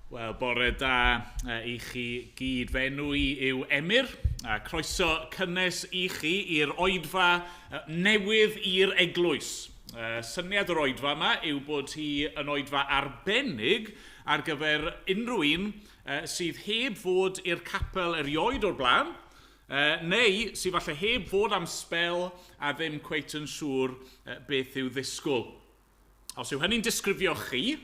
Wel, bore da i chi gyd. Fy enw i yw Emyr, a croeso cynnes i chi i'r oedfa newydd i'r eglwys. Syniad yr oedfa yma yw bod hi yn oedfa arbennig ar gyfer unrhyw un sydd heb fod i'r capel erioed o'r blaen, neu sydd falle heb fod am sbel a ddim cweit yn siŵr beth i'w ddisgwyl. Os yw hynny'n disgrifio chi,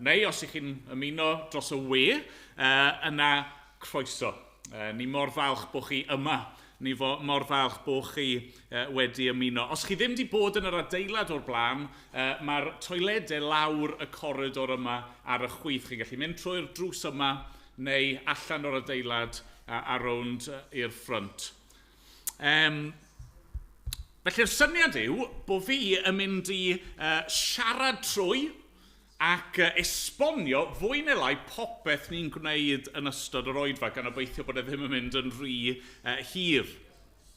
neu os ych chi'n ymuno dros y we, yna croeso. Ni mor falch bod chi yma. Ni mor falch bod chi wedi ymuno. Os chi ddim wedi bod yn yr adeilad o'r blaen, mae'r toiledau lawr y coridor yma ar y chwith. Chi'n gallu mynd trwy'r drws yma neu allan o'r adeilad a rownd i'r ffrynt. Felly'r syniad yw bod fi yn mynd i siarad trwy ac esbonio fwy neu lai popeth ni'n gwneud yn ystod yr oedfa, gan obeithio bod e ddim yn mynd yn rhy hir.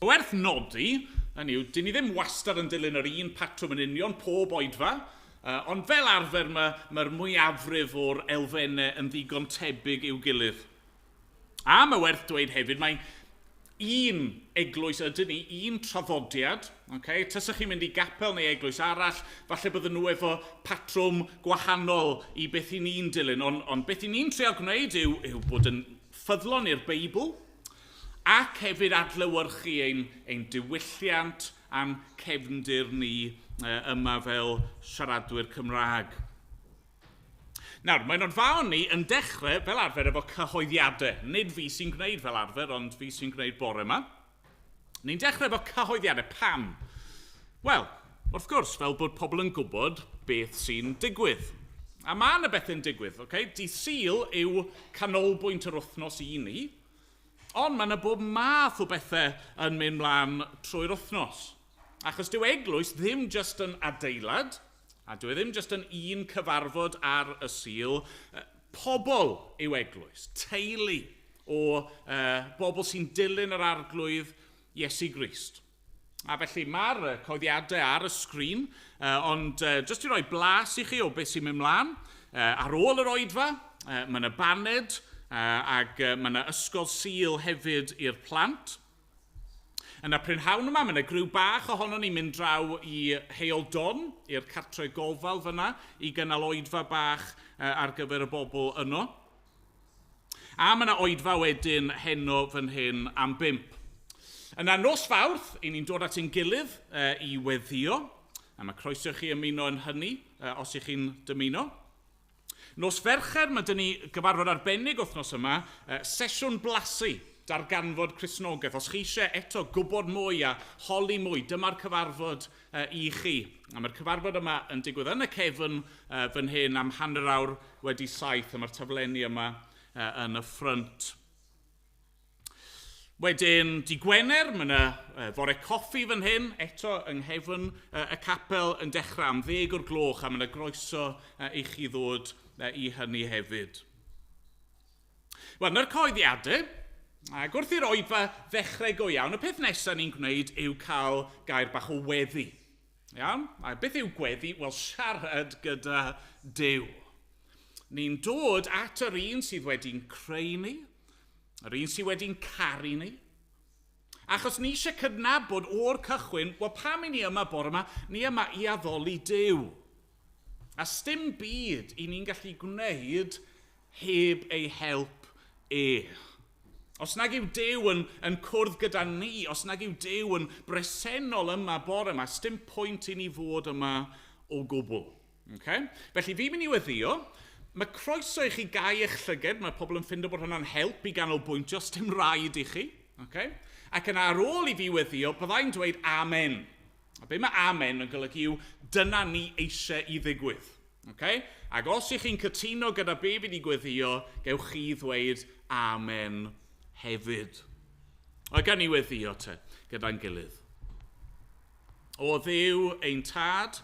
Werth nodi, hynny yw, dyn ni ddim wastad yn dilyn yr un patrwm yn union pob oedfa, ond fel arfer mae'r mwyafrif o'r elfennau yn ddigon tebyg i'w gilydd. A mae werth dweud hefyd, mae un eglwys ydyn ni, un traddodiad. Okay? Tasech chi'n mynd i gapel neu eglwys arall, falle bydden nhw efo patrwm gwahanol i beth i ni'n dilyn. Ond beth i ni'n treial gwneud yw bod yn ffyddlon i'r Beibl ac hefyd adlewyrchu ein diwylliant a'n cefndir ni yma fel siaradwyr Cymraeg. Nawr, mae'n oedfaon ni yn dechrau fel arfer efo cyhoeddiadau. Nid fi sy'n gwneud fel arfer, ond fi sy'n gwneud bore yma. Ni'n dechrau efo cyhoeddiadau. Pam? Wel, wrth gwrs, fel bod pobl yn gwybod beth sy'n digwydd. A mae yna bethau'n digwydd, okay? Dydd Sul yw canolbwynt yr wythnos i ni, ond mae yna bob math o bethau yn mynd mlaen trwy'r wythnos. Achos dyw eglwys ddim jyst yn adeilad, a dyw e ddim jyst yn un cyfarfod ar y Sul. Pobl yw eglwys, teulu o bobl sy'n dilyn yr Arglwydd Iesu Grist. A felly mae'r coeddiadau ar y sgrin, ond jyst i roi blas i chi o beth sy'n mynd mlaen, ar ôl yr oedfa, mae yna baned ac mae yna ysgol Sul hefyd i'r plant. Yna prynhawn yma, mae yna griw bach ohono ni'n mynd draw i Heol Don, i'r cartre gofal fyna, i gynnal oedfa bach ar gyfer y bobl yno. A mae yna oedfa wedyn heno fan hyn am 5. Yna nos Fawrth, i ni'n dod at ein gilydd i weddio, a mae croeso chi ymuno yn hynny os ych chi'n dymuno. Nos Fercher, mae dyn ni gyfarfod arbennig wythnos yma, sesiwn blasu, darganfod Cristnogaeth. Os chi eisiau eto gwybod mwy a holi mwy, dyma'r cyfarfod i chi. A mae'r cyfarfod yma yn digwydd yn y cefn fan hyn am 7:30, a mae'r taflenni yma yn y ffrynt. Wedyn, di Gwener, mae yna fore coffi fan hyn, eto yng nghefn y capel yn dechrau am 10 o'r gloch, a mae yna groeso i chi ddod i hynny hefyd. Wel, yna'r cyhoeddiadau, ac wrth i'r oedfa ddechrau go iawn, y peth nesaf ni'n gwneud yw cael gair bach o weddi. Iawn? A beth yw gweddi? Wel, siarad gyda Duw. Ni'n dod at yr un sydd wedi'n creu ni, yr un sydd wedi'n caru ni. Achos ni eisiau cydnabod o'r cychwyn, wel pam i ni yma bore yma, ni yma i addoli Duw. A sdim byd i ni'n gallu gwneud heb ei help e. Os nag yw Duw yn cwrdd gyda ni, os nag yw Duw yn bresennol yma bore yma, sdim pwynt i ni fod yma o gwbl. Okay? Felly fi'n mynd i weddio. Mae croeso i chi gau eich llyged, mae pobl yn ffindo bod hwnna'n help i ganolbwyntio, sdim rhaid i chi. Okay? Ac yna ar ôl i fi weddio, byddai'n dweud amen. A be mae amen yn golygu yw dyna ni eisiau i ddigwydd. Okay? Ac os ych chi'n cytuno gyda be fi wedi gweddio, gewch chi ddweud amen hefyd. O, gan ni weddio te, gyda'n gilydd. O Dduw ein tad,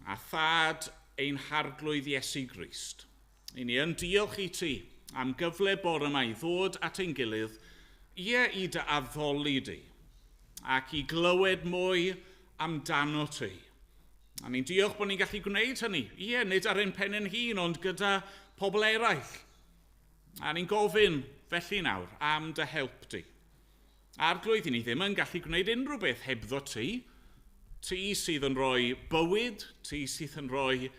a thad ein harglwydd Iesu Grist. I ni yn diolch i ti am gyfle bore yma i ddod at ein gilydd, ie i dy addoli di, ac i glywed mwy amdano ti. A ni'n diolch bod ni'n gallu gwneud hynny, ie, nid ar ein pen ein hun, ond gyda pobl eraill. A ni'n gofyn felly nawr am dy help di. Arglwydd, ni ddim yn gallu gwneud unrhyw beth hebddo ti. Ti sydd yn rhoi bywyd, ti sydd yn rhoi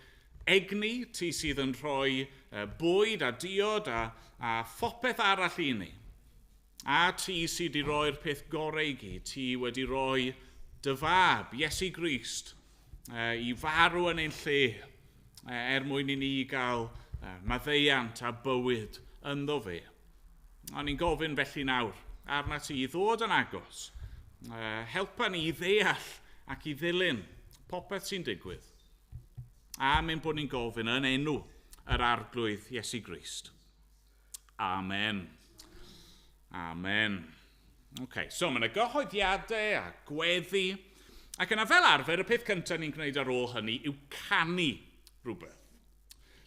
egni, ti sydd yn rhoi bwyd a diod a phopeth arall i ni. A ti sydd wedi rhoi'r peth gorau i gyd, ti wedi rhoi dy fab, Iesu Grist, i farw yn ein lle er mwyn i ni gael maddeuant a bywyd ynddo fe. A ni'n gofyn felly nawr arna ti i ddod yn agos, helpa ni i ddeall ac i ddilyn popeth sy'n digwydd. A mynd bod ni'n gofyn yn enw yr Arglwydd Iesu Grist. Amen. Amen. OK, so mae yna gyhoeddiadau a gweddi. Ac yna fel arfer, y peth cyntaf ni'n gwneud ar ôl hynny yw canu rhywbeth.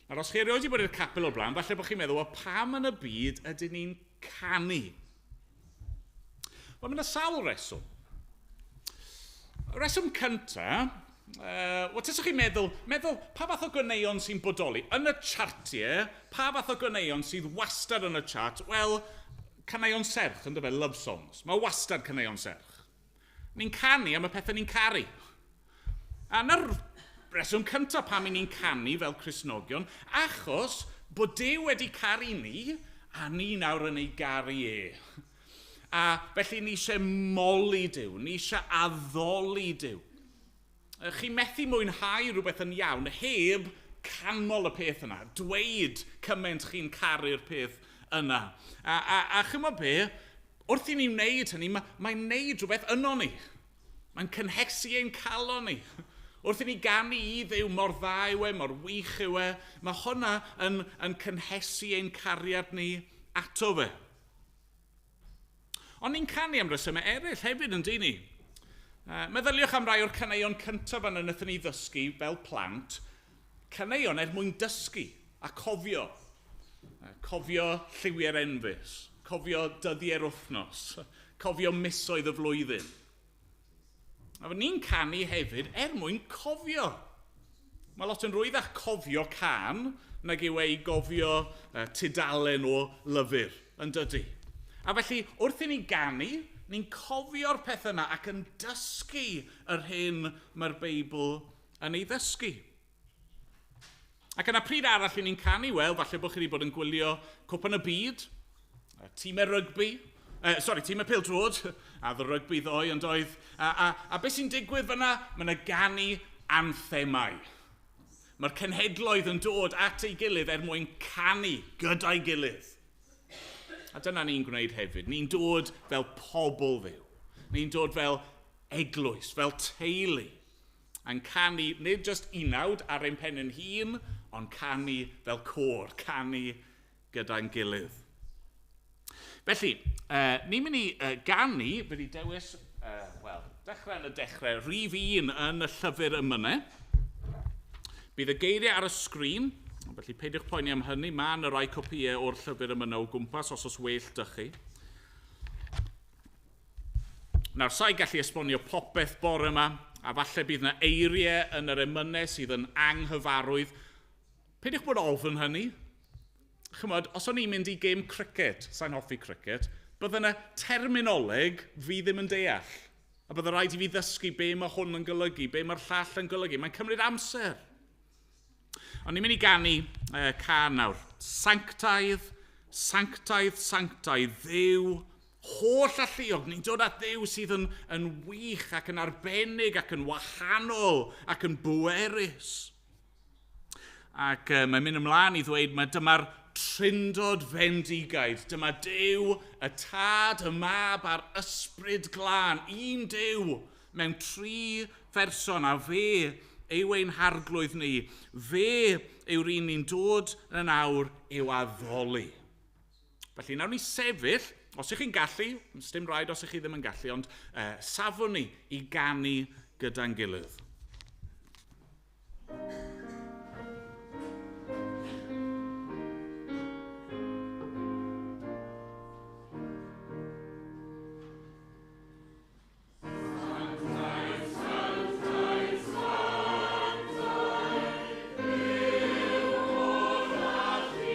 Nawr, os chi erioed wedi bod i'r capel o'r blaen, falle bod chi'n meddwl, wel, pam yn y byd ydyn ni'n canu? Wel, mae yna sawl reswm. Y reswm cyntaf, wel, taswch chi'n meddwl, pa fath o ganeuon sy'n bodoli? Yn y chartiau, pa fath o ganeuon sydd wastad yn y chart? Wel, caneuon serch, ynddo fe, love songs. Mae wastad caneuon serch. Ni'n canu am y pethau ni'n caru. A na'r reswm cyntaf pam i ni'n canu fel Cristnogion, achos bod Duw wedi caru ni, a ni nawr yn ei garu e. A felly ni eisiau moli Duw, ni eisiau addoli Duw. Chi methu mwynhau rhywbeth yn iawn heb canmol y peth yna, dweud cymaint chi'n caru'r peth yna. A chymod be, wrth i ni wneud hynny, mae'n wneud rhywbeth yno ni. Mae'n cynhesu ein calon ni. Wrth i ni ganu i Dduw mor dda yw e, mor wych yw e, mae hwnna yn cynhesu ein cariad ni ato fe. Ond ni'n canu am resymau eraill hefyd, yn dyn ni? Meddyliwch am rai o'r caneuon cyntaf yna wnaethon ni ddysgu fel plant. Caneuon er mwyn dysgu a cofio. Cofio lliwiau'r enfys, cofio dyddiau'r wythnos, cofio misoedd y flwyddyn. A ni'n canu hefyd er mwyn cofio. Mae lot yn rwyddach cofio can nag yw ei gofio tudalen o lyfr, yn dydy. A felly, wrth i ni ganu, ni'n cofio'r peth yna ac yn dysgu yr hyn mae'r Beibl yn ei ddysgu. Ac yna pryd arall i ni'n canu, wel, falle bod chi wedi bod yn gwylio Cwpan y Byd, tîmau rygbi, tîmau pêl-droed, a ddo rygbi ddoe yn doedd. A beth sy'n digwydd fyna? Mae yna ganu anthemau. Mae'r cenhedloedd yn dod at ei gilydd er mwyn canu gyda'i gilydd. A dyna ni'n gwneud hefyd. Ni'n dod fel pobl Dduw. Ni'n dod fel eglwys, fel teulu. A'n canu, nid just unawd ar ein pen ein hun, ond canu fel côr, canu gyda'n gilydd. Felly, ni'n mynd i ganu, fydd i dewis, wel, dechrau yn y dechrau, rhif 1 yn y llyfr emynau. Bydd y geiriau ar y sgrin, felly peidiwch poeni am hynny, mae yna rai copïau o'r llyfr emynau o gwmpas os oes well dych chi. Nawr, sa'i gallu esbonio popeth bore yma, a falle bydd yna eiriau yn yr emynau sydd yn anghyfarwydd. Peidiwch bod ofn hynny. Chymod, os o'n i'n mynd i gêm cricket, sa'n hoffi cricket, bydde yna terminoleg fi ddim yn deall. A bydde rhaid i fi ddysgu be mae hwn yn golygu, be mae'r llall yn golygu. Mae'n cymryd amser. Ond ni'n mynd i ganu cân nawr. Sanctaidd, sanctaidd, sanctaidd, Dduw holl alluog. Ni'n dod at Dduw sydd yn wych ac yn arbennig ac yn wahanol ac yn bwerus. Ac mae'n mynd ymlaen i ddweud, mae dyma'r trindod fendigaid. Dyma Duw, y Tad, y Mab a'r Ysbryd Glân. Un Duw mewn tri pherson, a fe yw ein harglwydd ni. Fe yw'r un ni'n dod yn awr i'w addoli. Felly, nawn ni sefyll, os ych chi'n gallu, dim rhaid os ych chi ddim yn gallu, ond safwn ni i ganu gyda'n gilydd. Sanctaidd, sanctaidd, sanctaidd, Duw holl alluog.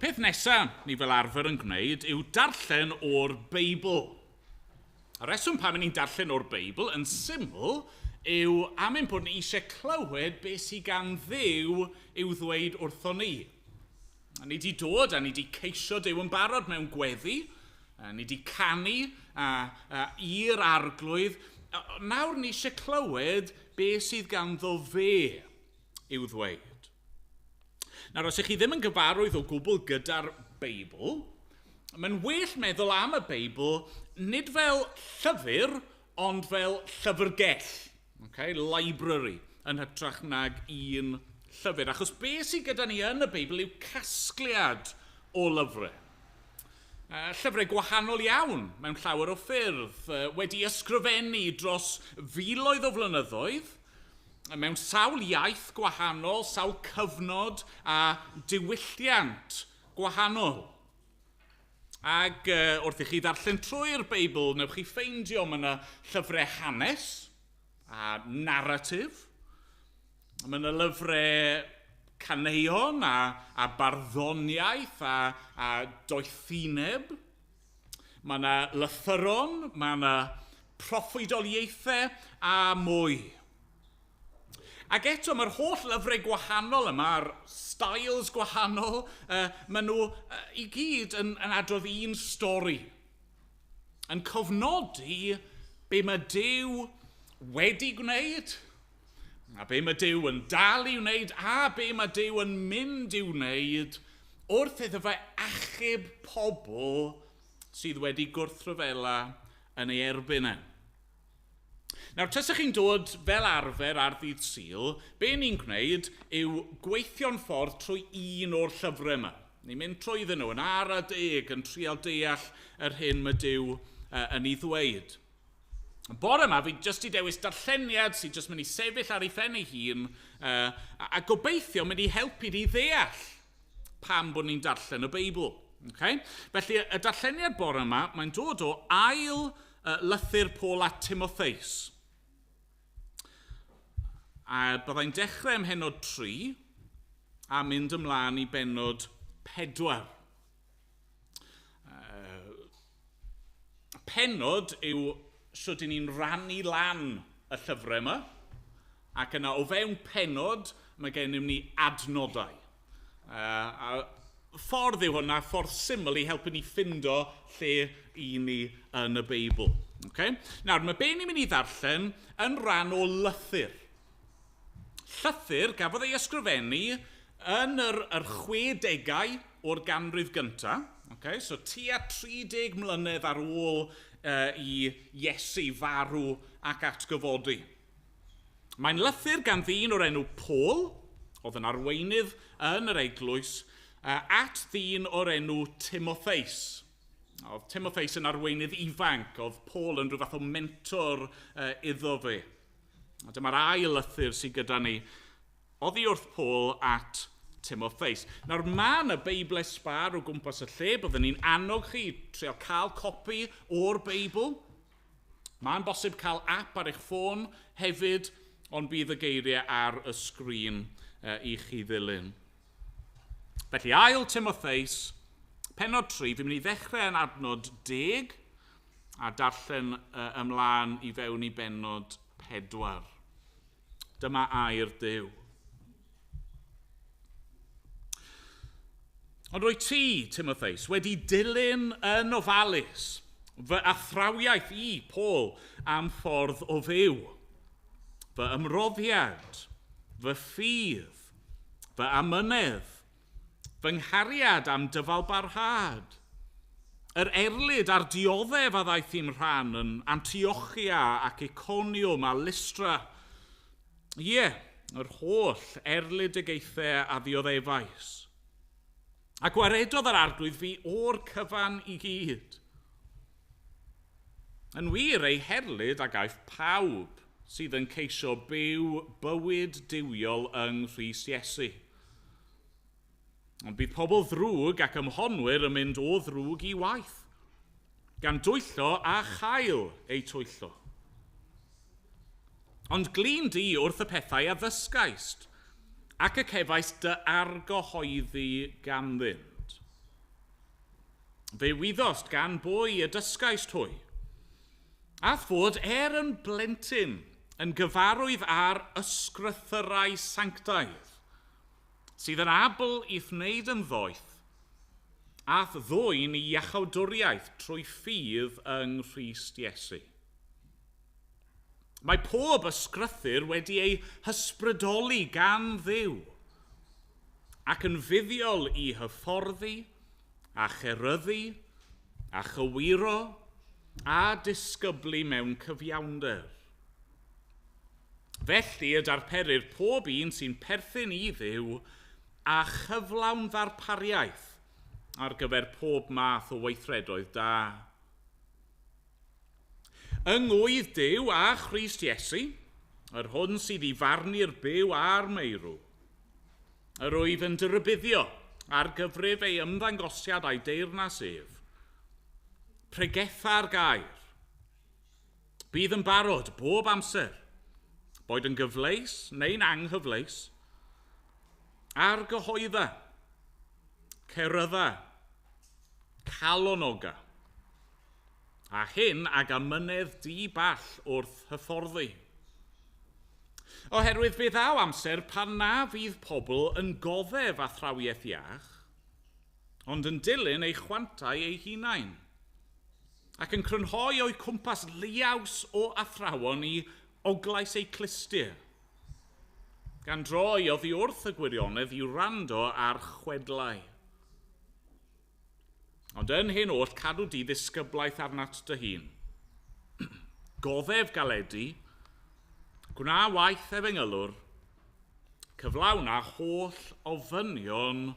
peth nesaf ni fel arfer yn gwneud yw darllen o'r Beibl. Y reswm pam ni'n darllen o'r Beibl yn syml yw am ein bod ni eisiau clywed beth sydd gan Dduw i'w ddweud wrthon ni. A ni wedi dod a ni wedi ceisio Duw yn barod mewn gweddi, a ni wedi canu i'r Arglwydd. Nawr ni eisiau clywed beth sydd ganddo fe i'w ddweud. Nawr, os ych chi ddim yn gyfarwydd o gwbl gyda'r Beibl, mae'n well meddwl am y Beibl nid fel llyfr, ond fel llyfrgell. Okay? Library, yn hytrach nag un llyfr. Achos beth sydd gyda ni yn y Beibl yw casgliad o lyfrau. Llyfrau gwahanol iawn mewn llawer o ffyrdd, wedi ysgrifennu dros filoedd o flynyddoedd, mewn sawl iaith gwahanol, sawl cyfnod a diwylliant gwahanol. Ac wrth i chi ddarllen trwy'r Beibl, newch chi ffeindio mae yna llyfrau hanes a narratif. Mae yna lyfrau caneuon a barddoniaeth a doethineb. Mae yna lythyron, mae yna proffwydoliaethau a mwy. Ac eto, mae'r holl lyfrau gwahanol yma, a'r styles gwahanol, maen nhw i gyd yn adrodd un stori. Yn cofnodi be mae Duw wedi gwneud, a be mae Duw yn dal i'w wneud, a be mae Duw yn mynd i'w wneud wrth iddo fe achub pobl sydd wedi gwrthryfela yn ei erbyn e. Nawr, tasech chi'n dod fel arfer ar ddydd Sul, be ni'n gwneud yw gweithio'n ffordd trwy un o'r llyfrau yma. Ni'n mynd trwyddyn nhw yn ara deg, yn trial deall yr hyn mae Duw yn ei ddweud. Bore yma, fi jyst i dewis darlleniad sydd jyst mynd i sefyll ar ei phen ei hun a gobeithio mynd i helpu ni ddeall pam bod ni'n darllen y Beibl. Okay? Felly, y darlleniad bore yma, mae'n dod o ail lythyr Paul at Timotheus. A byddai'n dechrau ym mhennod 3 a mynd ymlaen i bennod 4. Pennod yw sut 'y ni'n rannu lan y llyfrau yma, ac yna o fewn pennod mae gennym ni adnodau. A ffordd yw hwnna, ffordd syml i helpu ni ffindo lle i ni yn y Beibl. Okay? Nawr, mae be ni'n mynd i ddarllen yn rhan o lythyr. Llythyr gafodd ei ysgrifennu yn yr 60au o'r ganrif gyntaf. Okay? So tua 30 mlynedd ar ôl i Iesu farw ac atgyfodi. Mae'n lythyr gan ddyn o'r enw Paul, oedd yn arweinydd yn yr eglwys, at ddyn o'r enw Timotheus. Oedd Timotheus yn arweinydd ifanc, oedd Paul yn rhyw fath o mentor iddo fe. A dyma'r ail lythyr sydd gyda ni, oddi wrth Paul at Timotheus. Nawr, mae yna Beiblau sbâr o gwmpas y lle, byddwn ni'n annog chi trio cael copi o'r Beibl. Mae'n bosib cael app ar eich ffôn hefyd, ond bydd y geiriau ar y sgrin i chi ddilyn. Felly, ail Timotheus, pennod 3, fi'n mynd i ddechrau yn adnod 10 a darllen ymlaen i fewn i bennod 4. Dyma air Duw. Ond rwyt ti, Timotheus, wedi dilyn yn ofalus fy athrawiaeth i, Paul, am ffordd o fyw, fy ymroddiad, fy ffydd, fy amynedd, fy nghariad am dyfalbarhad, yr erlid a'r dioddef a ddaeth i'n rhan yn Antiochia ac Iconium a Lystra. Ie, yr holl erledigaethau a ddioddefais. A gwaredodd yr Arglwydd fi o'r cyfan i gyd. Yn wir, ei herlid a gaiff pawb sydd yn ceisio byw bywyd duwiol yng Nghrist Iesu. Ond bydd pobl ddrwg ac ymhonwyr yn mynd o ddrwg i waith, gan dwyllo a chael eu twyllo. Ond glin di wrth y pethau a ddysgaist, ac y cefais dy argyhoeddi ganddynt. Fe wyddost gan bwy y dysgaist hwy. A'th fod er yn blentyn yn gyfarwydd ar ysgrythyrau sanctaidd, sydd yn abl i'th wneud yn ddoeth, a'th ddwyn i iachawdwriaeth trwy ffydd yng Nghrist Iesu. Mae pob ysgrythyr wedi ei hysbrydoli gan Dduw ac yn fuddiol i hyfforddi a cheryddu a chywiro a disgyblu mewn cyfiawnder. Felly y darperir pob un sy'n perthyn i Dduw a chyflawn ddarpariaeth ar gyfer pob math o weithredoedd da. Yng ngwydd Duw a Christ Iesu, yr hwn sydd i farnu'r byw a'r meirw, yr wyf yn dy rybuddio ar gyfrif ei ymddangosiad a'i deyrnas ef. Pregetha'r gair. Bydd yn barod bob amser, boed yn gyfleus neu'n anghyfleus, argyhoedda, cerydda, calonoga, a hyn ag amynedd di-ball wrth hyfforddi. Oherwydd fe ddaw amser pan na fydd pobl yn goddef athrawiaeth iach, ond yn dilyn eu chwantau eu hunain, ac yn crynhoi o'u cwmpas liaws o athrawon i oglais eu clustir, gan droi oddi wrth y gwirionedd i wrando ar chwedlau. Ond yn hyn oll, cadw di ddisgyblaeth arnat dy hun. Goddef galedu, gwna waith efengylwr, cyflawna holl ofynion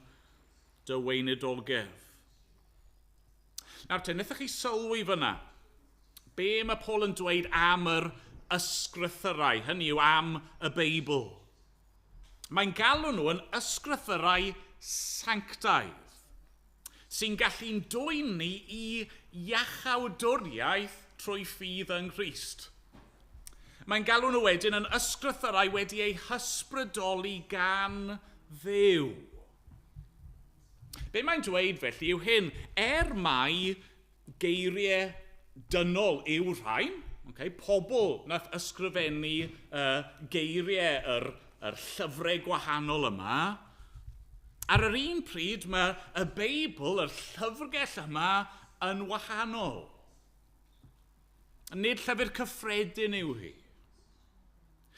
dy weinidogedd. Nawr te, wnaethoch chi sylwi fyna? Be mae Paul yn dweud am yr ysgrythyrau, hynny yw am y Beibl? Mae'n galw nhw yn ysgrythyrau sanctaidd, sy'n gallu'n dwyn ni i iachawdwriaeth trwy ffydd yng Nghrist. Mae'n galw nhw wedyn yn ysgrythyrau wedi eu hysbrydoli gan Dduw. Be mae'n dweud felly yw hyn, er mai geiriau dynol yw rhain, okay, pobl nath ysgrifennu geiriau yr llyfrau gwahanol yma, ar yr un pryd mae y Beibl, yr llyfrgell yma, yn wahanol. Nid llyfr cyffredin yw hi.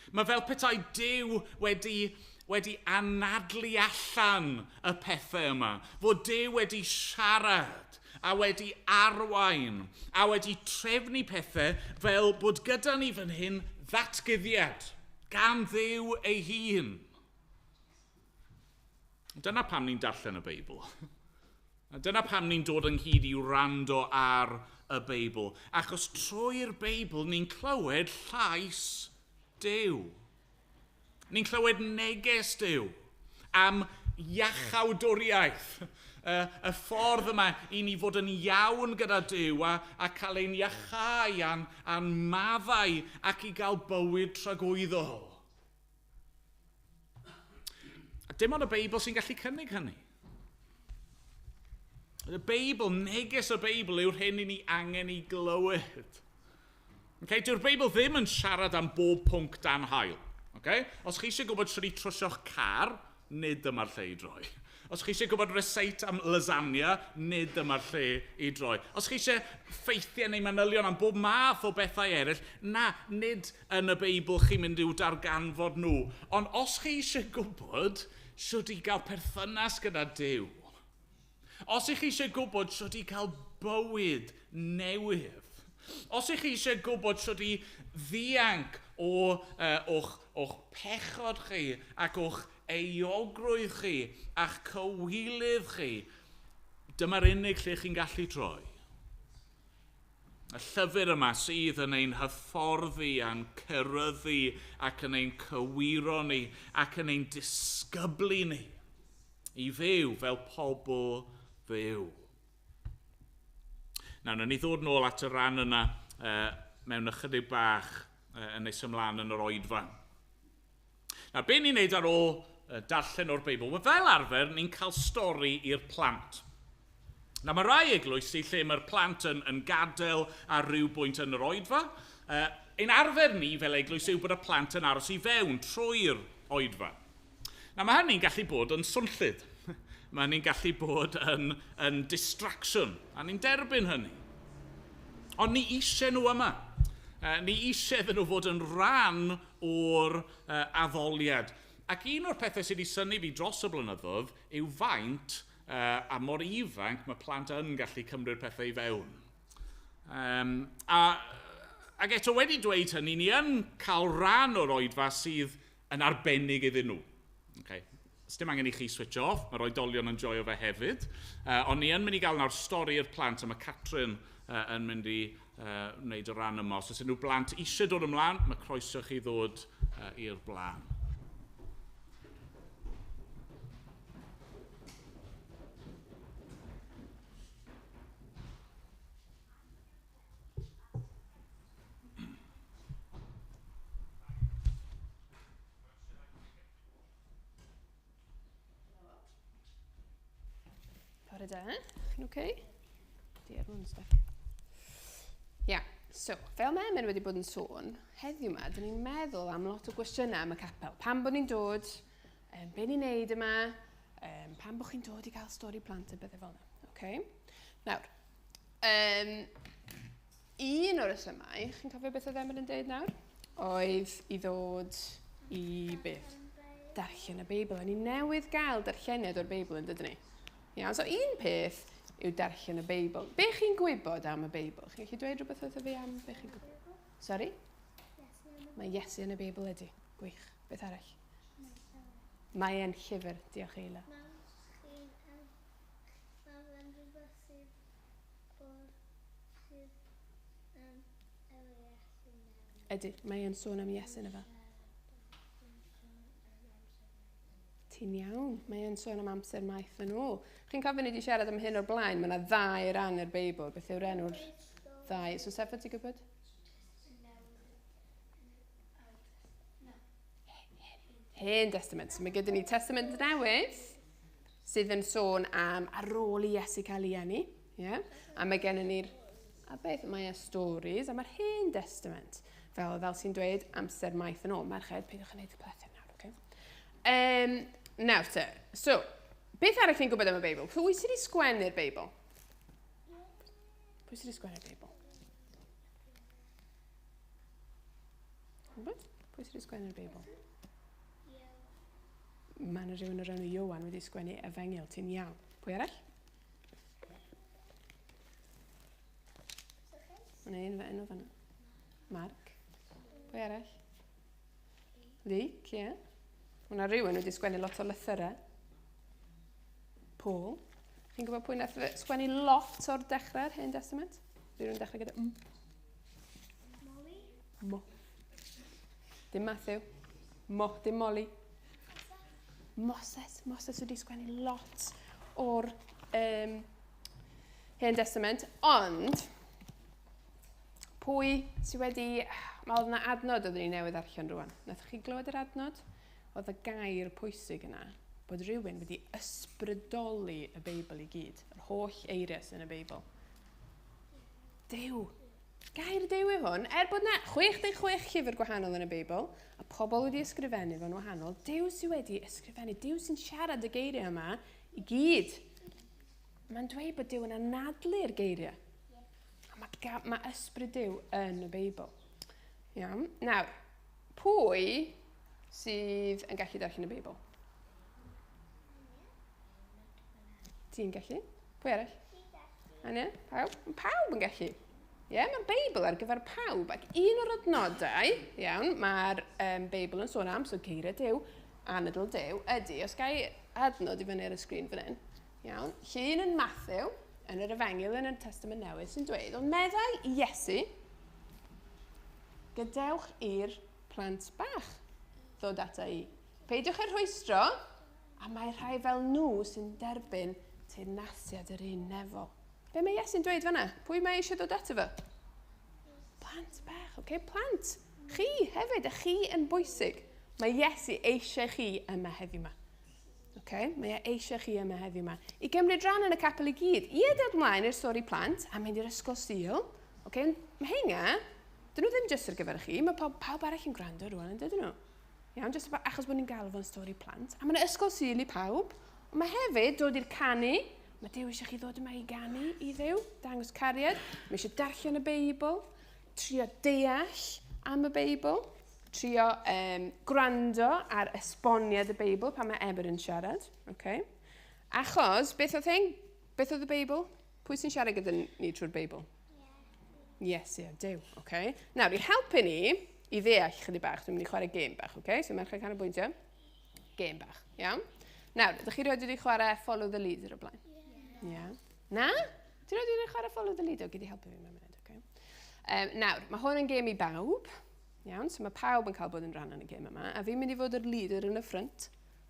Mae fel petai Duw wedi anadlu allan y pethau yma. Fod Duw wedi siarad a wedi arwain a wedi trefnu pethau fel bod gyda ni fan hyn ddatguddiad gan Dduw ei hun. Dyna pam ni'n darllen y Beibl. A dyna pam ni'n dod ynghyd i wrando ar y Beibl. Achos trwy'r Beibl ni'n clywed llais Duw. Ni'n clywed neges Duw am iachawdwriaeth. Y ffordd yma i ni fod yn iawn gyda Duw a cael ein iachau a'n maddau ac i gael bywyd tragwyddol. A dim ond y Beibl sy'n gallu cynnig hynny. Y Beibl, neges y Beibl yw'r hyn i ni angen i glywed. Okay? Dyw'r Beibl ddim yn siarad am bob pwnc dan haul. Okay? Os chi eisiau gwybod sut i trwsio'ch car, nid dyma'r lle i droi. Os chi eisiau gwybod recipe am lasagna, nid dyma'r lle i droi. Os chi eisiau ffeithiau neu manylion am bob math o bethau eraill, na, nid yn y Beibl chi'n mynd i'w darganfod nhw. Ond os chi eisiau gwybod sut i gael perthynas gyda Duw, os ych chi eisiau gwybod sut i cael bywyd newydd, os ych chi eisiau gwybod sut i ddianc o'ch pechod chi ac o'ch euogrwydd chi a'ch cywilydd chi, dyma'r unig lle chi'n gallu troi. Y llyfr yma sydd yn ein hyfforddi a'n ceryddu ac yn ein cywiro ni ac yn ein disgyblu ni i fyw fel pobl fyw. Nawr, wnawn ni ddod nôl at y rhan yna mewn ychydig bach yn nes ymlaen yn yr oedfa. Nawr, be ni'n neud ar ôl darllen o'r Beibl? Wel, fel arfer, ni'n cael stori i'r plant. Na, mae rai eglwysi lle mae'r plant yn gadael ar ryw bwynt yn yr oedfa. Ein arfer ni fel eglwys yw bod y plant yn aros i fewn trwy'r oedfa. Na, mae hynny'n gallu bod yn swnllyd. Mae hynny'n gallu bod yn distraction, a ni'n derbyn hynny. Ond ni eisiau nhw yma. Ni eisiau iddyn nhw fod yn rhan o'r addoliad. Ac un o'r pethau sydd wedi synnu fi dros y blynyddoedd yw faint a mor ifanc mae plant yn gallu cymryd pethau i fewn. Ac eto wedi dweud hynny, ni yn cael rhan o'r oedfa sydd yn arbennig iddyn nhw. Okay. Sdim angen i chi switch off, mae'r oedolion yn joio fe hefyd. Ond ni yn mynd i gael nawr stori i'r plant, a mae Catrin yn mynd i wneud y rhan yma. Os oes unrhyw blant eisiau dod ymlaen, mae croeso chi ddod i'r blaen. Bore da, chi'n oce? Okay? Diar, mae'n stuck. Ia, yeah, so, fel mae Emyn wedi bod yn sôn, heddiw yma, dyn ni'n meddwl am lot o gwestiynau am y capel. Pam bod ni'n dod, be ni'n neud yma, pam bod chi'n dod i gael stori plant a bethau fel yna. Okay? Nawr, un o'r resymau, chi'n cofio beth oedd Emyn yn deud nawr? Oedd i ddod i beth? Darllen y Beibl. A ni newydd gael darlleniad o'r Beibl yn dydyn ni. Iawn, so un peth yw darllen y Beibl. Be chi'n gwybod am y Beibl? Chi'n gallu dweud rhywbeth wrtho fi am be chi'n gwybod? Sorry? Mae Iesu yn y Beibl ydy. Gwych. Beth arall? Mae e'n llyfr. Diolch, Eila. Ydy, mae e'n sôn am Iesu yna fe. Ti'n iawn, mae e'n sôn am amser maith yn ôl. Chi'n cofio ni wedi siarad am hyn o'r blaen, mae yna ddau ran i'r Beibl. Beth yw'r enw'r ddau? So Seffa, ti'n gwybod? Hen Testament. So mae gyda ni Testament Newydd, sydd yn sôn am ar ôl i Iesu cael ei eni. Yeah? A mae gennym ni'r... A beth? Mae e stories, a mae'r Hen Testament. Fel sy'n dweud, amser maith yn ôl. Merched, peidiwch yn gwneud y pethau nawr, okay? Nawr te, so, beth arall ni'n gwybod am y Beibl? Pwy sydd wedi sgwennu'r Beibl? Pwy sydd wedi sgwennu'r Beibl? Gwybod? Pwy sydd wedi sgwennu'r Beibl? Mae yna rhywun o'r enw Ioan wedi sgwennu Efengyl, ti'n iawn. Pwy arall? Mae yna un enw fan'na. Mark. Pwy arall? Luke, ie. Yeah. Mae yna rhywun wedi sgwennu lot o lythyrau. Paul. Chi'n gwybod pwy nath sgwennu lot o'r dechrau'r Hen Testament? Rhywun yn dechrau gyda M. Molly. Mo. Dim Matthew. Mo, dim Molly. Moses. Moses wedi sgwennu lot o'r Hen Testament, ond pwy sydd wedi... Mae oedd yna adnod oeddwn ni newydd darllen rwan. Nathoch chi glywed yr adnod? Oedd y gair pwysig yna bod rhywun wedi ysbrydoli y Beibl i gyd, yr holl eiriau sydd yn y Beibl. Duw. Gair Duw yw hwn. Er bod yna 66 llyfr gwahanol yn y Beibl, a pobl wedi ysgrifennu fo'n wahanol, Duw sydd wedi ysgrifennu, Duw sy'n siarad y geiriau yma i gyd. Mae'n dweud bod Duw yn anadlu'r geiriau. A mae ysbryd Duw yn y Beibl. Iawn. Nawr, pwy sydd yn gallu darllen y Beibl? Ti'n gallu? Pwy arall? Ania? Pawb? Mae pawb yn gallu. Ie, yeah, mae'r Beibl ar gyfer pawb. Ac un o'r adnodau, iawn, mae'r Beibl yn sôn am, so geiriau Duw, anadl Duw, ydy, os ga i adnod i fyny ar y sgrin fan hyn, iawn, llun yn Matthew, yn yr Efengyl yn y Testament Newydd, sy'n dweud, ond meddai Iesu, gadewch i'r plant bach ddod ata i. Peidiwch â rhwystro, a mae rhai fel nhw sy'n derbyn teyrnasiad yr un nefol. Be mae Iesu'n dweud fan'na? Pwy mae eisiau dod ato fo? Plant bach, oce? Okay? Plant. Chi hefyd, a chi yn bwysig. Mae Iesu eisiau chi yma heddiw yma. Okay? Mae e eisiau chi yma heddiw yma. I gymryd rhan yn y capel i gyd. I dod mlaen i'r stori plant a mynd i'r ysgol Sul. Okay? Mae heina, dyn nhw ddim jyst ar gyfer chi. Mae pawb, pawb arall yn gwrando rwan, yn dydyn nhw? Iawn, jyst achos bod ni'n galw fo'n stori plant. A mae yna ysgol Sul i pawb. Ond mae hefyd dod i'r canu. Mae Duw eisiau chi ddod yma i ganu i Dduw, dangos cariad. Mae eisiau darllen y Beibl, trio deall am y Beibl, trio gwrando ar esboniad y Beibl pan mae Eber yn siarad. Okay. Achos, beth oedd hyn? Beth oedd y Beibl? Pwy sy'n siarad gyda ni trwy'r Beibl? Yes, ie, yeah, Duw. Okay. Nawr, i helpu ni i ddeall chydig bach, dwi'n mynd i chwarae gêm bach, okay? So, merched canolbwyntio. Gêm bach, iawn? Nawr, ydych chi rioed wedi chwarae Follow the Leader o blaen? Ie. Yeah. Na? Ti rioed wedi chwarae Follow the Leader? Gyd i helpu fi mewn munud, okay? Nawr, mae hwn yn gêm i bawb. Iawn, so mae pawb yn cael bod yn rhan yn y gêm yma. A fi'n mynd i fod yr leader yn y ffrynt.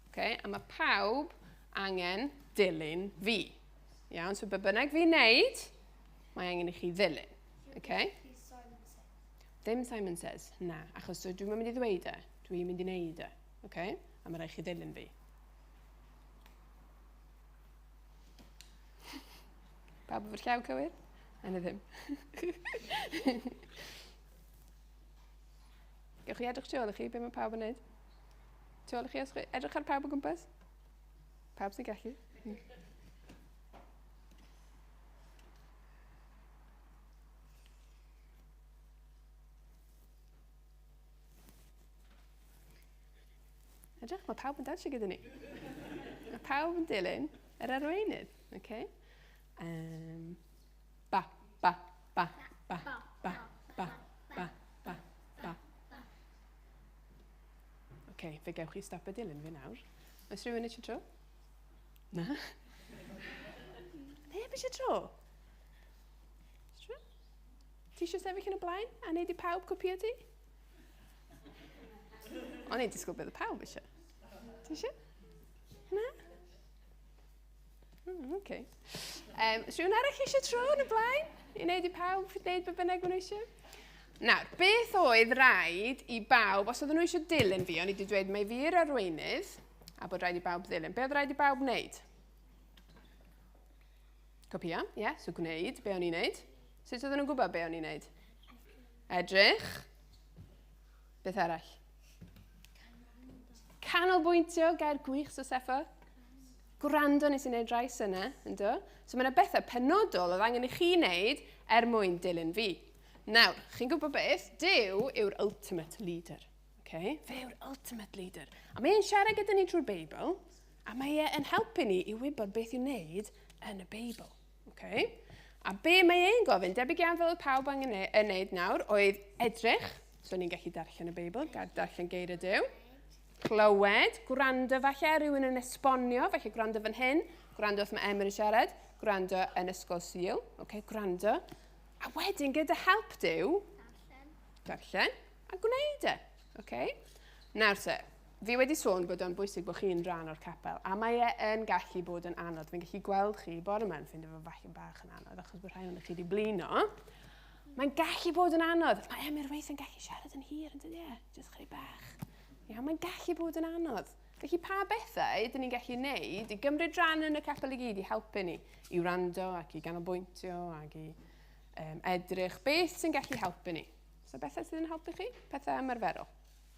Okay? A mae pawb angen dilyn fi. Iawn, so be bynnag fi'n neud, mae angen i chi ddilyn. Okay? Ddim Simon Says, na. Achos dwi'n mynd i ddweud e, dwi'n mynd i wneud e. Okay? A mae rhaid chi ddilyn fi. Pawb efo'r llaw cywir? A na ddim. Gewch chi edrych tu ôl i chi, be mae pawb yn neud? Tu ôl i chi, os chi edrych ar pawb o gwmpas? Pawb sy'n gallu. Edrych, mae pawb yn dawnsio gyda ni. Mae pawb yn dilyn yr arweinydd. Okay? Ba, ba, ba, ba, ba, ba, ba, ba, ba. OK, fe gewch chi stop y dilyn fi nawr. Oes rhywun eisiau tro? Na? Neb eisiau tro? Tro? Ti eisiau sefyll yn y blaen a neud i pawb copio ti? O'n i'n disgwyl bydd y pawb eisiau. Ti eisiau? Na? OK. Oes rhywun arall eisiau tro yn y blaen? I wneud i pawb wneud be bynnag maen nhw eisiau? Nawr, beth oedd rhaid i bawb, os oedden nhw eisiau dilyn fi, o'n i wedi dweud mai fi'r arweinydd, a bod rhaid i bawb ddilyn. Be oedd rhaid i bawb wneud? Copio, ie, yeah, so gwneud be o'n i'n wneud. Sut oedden nhw'n gwybod be o'n i'n wneud? Edrych. Beth arall? Canolbwyntio, gair gwych, so Seffa. Gwrando nes i wneud rais yna, ynddo? So mae yna bethau penodol oedd angen i chi wneud er mwyn dilyn fi. Nawr, chi'n gwybod beth? Duw yw'r ultimate leader. Okay? Fe yw'r ultimate leader. A mae e'n siarad gyda ni trwy'r Beibl, a mae e yn helpu ni i wybod beth i'w wneud yn y Beibl. Okay? A be mae e'n gofyn, debyg iawn fel oedd pawb angen yn wneud nawr, oedd edrych, so ni'n gallu darllen y Beibl, darllen geiriau Duw, clywed, gwrando falle, rhywun yn esbonio, falle gwrando fan hyn, gwrando wrth mae Emma yn siarad, gwrando yn ysgol Sul, okay, gwrando. A wedyn gyda help Duw, darllen a gwneud e. Okay? Nawr te, fi wedi sôn bod o'n bwysig bod chi'n rhan o'r capel, a mae e yn gallu bod yn anodd. Fi'n gallu gweld chi bore yma yn ffeindio fo falle bach yn anodd, achos bod rhai ohonoch chi wedi blino. Mae'n gallu bod yn anodd. Mae Emyr weithiau'n gallu siarad yn hir, yn dydi e? Jyst chydig bach. Iawn, mae'n gallu bod yn anodd. Felly pa bethau ydyn ni'n gallu wneud i gymryd rhan yn y capel i gyd i helpu ni i wrando ac i ganolbwyntio ac i edrych? Beth sy'n gallu helpu ni? So bethau sydd yn helpu chi? Pethau ymarferol?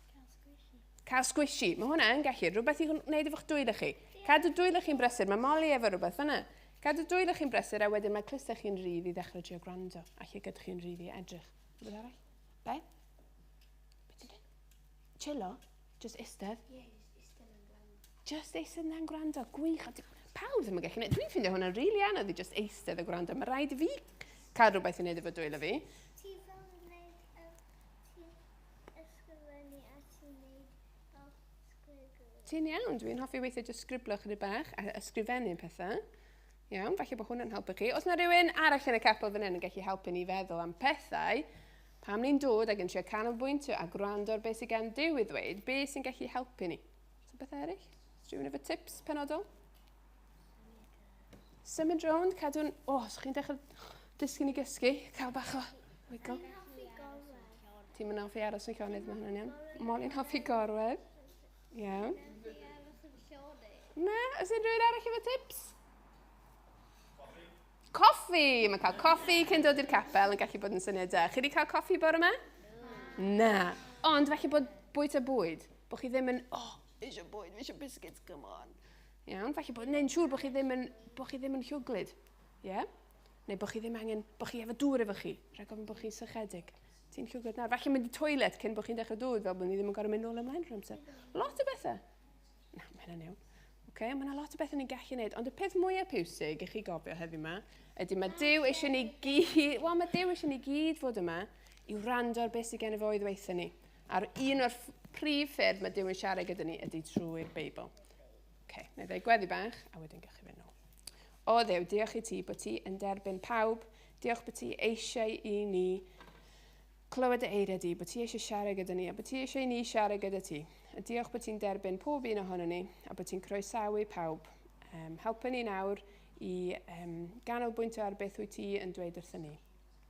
Cael squishy. Cael squishy. Mae hwnna yn gallu. Rhywbeth i wneud efo'ch dwylo chi. Cadw dwylo chi'n brysur. Mae Molly efo rhywbeth fyna. Cadw dwylo chi'n brysur a wedyn mae clustau chi'n rhydd i ddechrau trio gwrando. A lle gydych chi'n rhydd i edrych. Rhywbeth arall? Be? Be ti'n dweud? Chillo? Just eistedd? Ie, just eistedd yn gwrando. Just eistedd yna'n gwrando. Gwych. Pawb ddim yn gallu gwneud. Dwi'n ffeindio hwnna'n rili anodd i just eistedd a gwrando. Mae rhaid i fi cael rhywbeth i wneud efo dwylo fi. Ti fel yn gwneud, ti'n ysgrifennu a ti'n gwneud fel sgwigl. Ti'n iawn. Dwi'n hoffi weithio just sgriblo chydig bach a ysgrifennu pethau. Iawn, falle bod hwnna'n helpu chi. Os yna rhywun arall yn y capel fan hyn yn gallu helpu ni feddwl am pethau, pam ni'n dod ac yn trio canolbwyntio a gwrando ar beth sydd gan Duw i ddweud, beth sy'n gallu helpu ni? So beth eraill? Oes rhywun efo tips penodol? Symud rownd, cadw'n... O, os chi'n dechrau disgyn i gysgu, cael bach o wiggle. Ti'n mynd hoffi aros yn llonydd, mae hwnna'n iawn. Molly'n hoffi gorwedd. Iawn. Na? Oes unrhyw un arall efo tips? Coffi! Mae cael coffi cyn dod i'r capel yn gallu bod yn syniad da. Chi wedi cael coffi bore yma? Na. Ond falle bod bwyta bwyd, bod chi ddim yn, oh, eisiau bwyd, fi eisiau biscuits, come on. Iawn, falle bod, neu'n siŵr bod chi ddim yn, bod chi ddim yn llwglyd. Ie? Yeah? Neu bod chi ddim angen, bod chi efo dŵr efo chi, rhag ofn bod chi'n sychedig. Ti'n llwglyd nawr. Falle mynd i toilet cyn bod chi'n dechrau dod, fel bod ni ddim yn gorfod mynd nôl ymlaen rhyw amser. Lot o bethau. Na, mae hynna'n iawn. Okay, mae yna lot o bethau ni'n gallu gwneud, ond y peth mwyaf pwysig i chi gofio heddiw yma ydy mae Duw eisiau ni gyd, wel mae Duw eisiau ni gyd fod yma i wrando ar beth sydd gen i fo i ddweutho ni. A'r un o'r prif ffyrdd mae Duw yn siarad gyda ni ydy trwy'r Beibl. Okay, na i ddweud gweddi bach, a wedyn gewch chi fynd nôl. O Dduw, diolch i ti bod ti yn derbyn pawb. Diolch bod ti eisiau i ni clywed y eiriau di, bod ti eisiau siarad gyda ni, a bod ti eisiau i ni siarad gyda ti. A diolch bod ti'n derbyn pob un ohono ni, a bod ti'n croesawu pawb. Helpa ni nawr i ganolbwyntio ar beth wyt ti yn dweud wrthyn ni.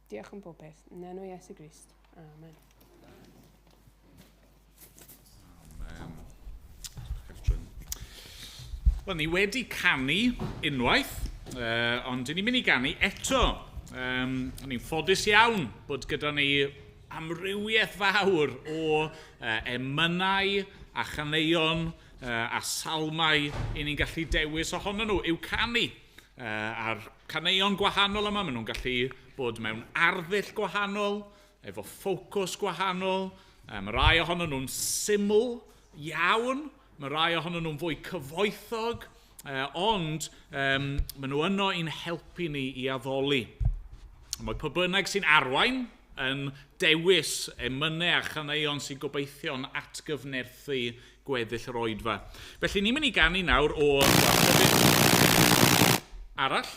Diolch am bob peth. Yn enw Iesu Grist. Amen. Amen. Wel, ni wedi canu unwaith, ond ni'n mynd i ganu eto. Ni'n ffodus iawn bod gyda ni amrywiaeth fawr o emynau a chaneuon a salmau i ni'n gallu dewis ohonyn nhw i'w canu. A'r caneuon gwahanol yma, maen nhw'n gallu bod mewn arddull gwahanol, efo ffocws gwahanol. Mae rai ohonyn nhw'n syml iawn, mae rai ohonyn nhw'n fwy cyfoethog, ond maen nhw yno i'n helpu ni i addoli. Mae pwy bynnag sy'n arwain yn dewis emynau a chaneuon sy'n gobeithio'n atgyfnerthu gweddill yr oedfa. Felly ni'n mynd i ganu nawr o arall.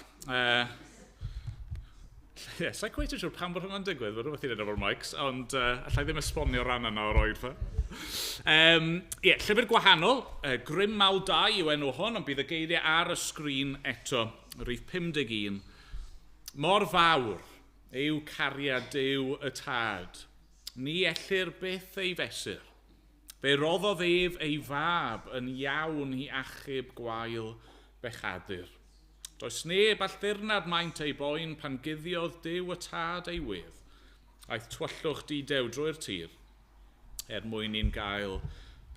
Ie, sa'n cweit yn siŵr pam bod hwnna'n digwydd, mae rhywbeth i wneud efo'r mics, ond allai ddim esbonio ran yna o'r oedfa. Ie, llyfr gwahanol, Grym Mawl 2 yw enw hwn, ond bydd y geiriau ar y sgrin eto, rhif 51. Mor fawr yw cariad Duw y Tad, ni ellir byth ei fesur. Fe roddodd ef ei fab yn iawn i achub gwael bechadur. Does neb all ddirnad maint ei boen pan guddiodd Duw y Tad ei wedd. Aeth tywyllwch didew drwy'r tir er mwyn i'n gael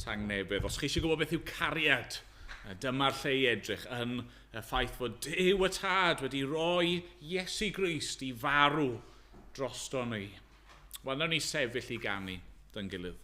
tangnefedd. Os chi eisiau gwybod beth yw cariad, dyma'r lle i edrych yn y ffaith fod Duw y Tad wedi rhoi Iesu Grist i farw drosto ni. Wel, nawn ni sefyll i ganu dy'n gilydd.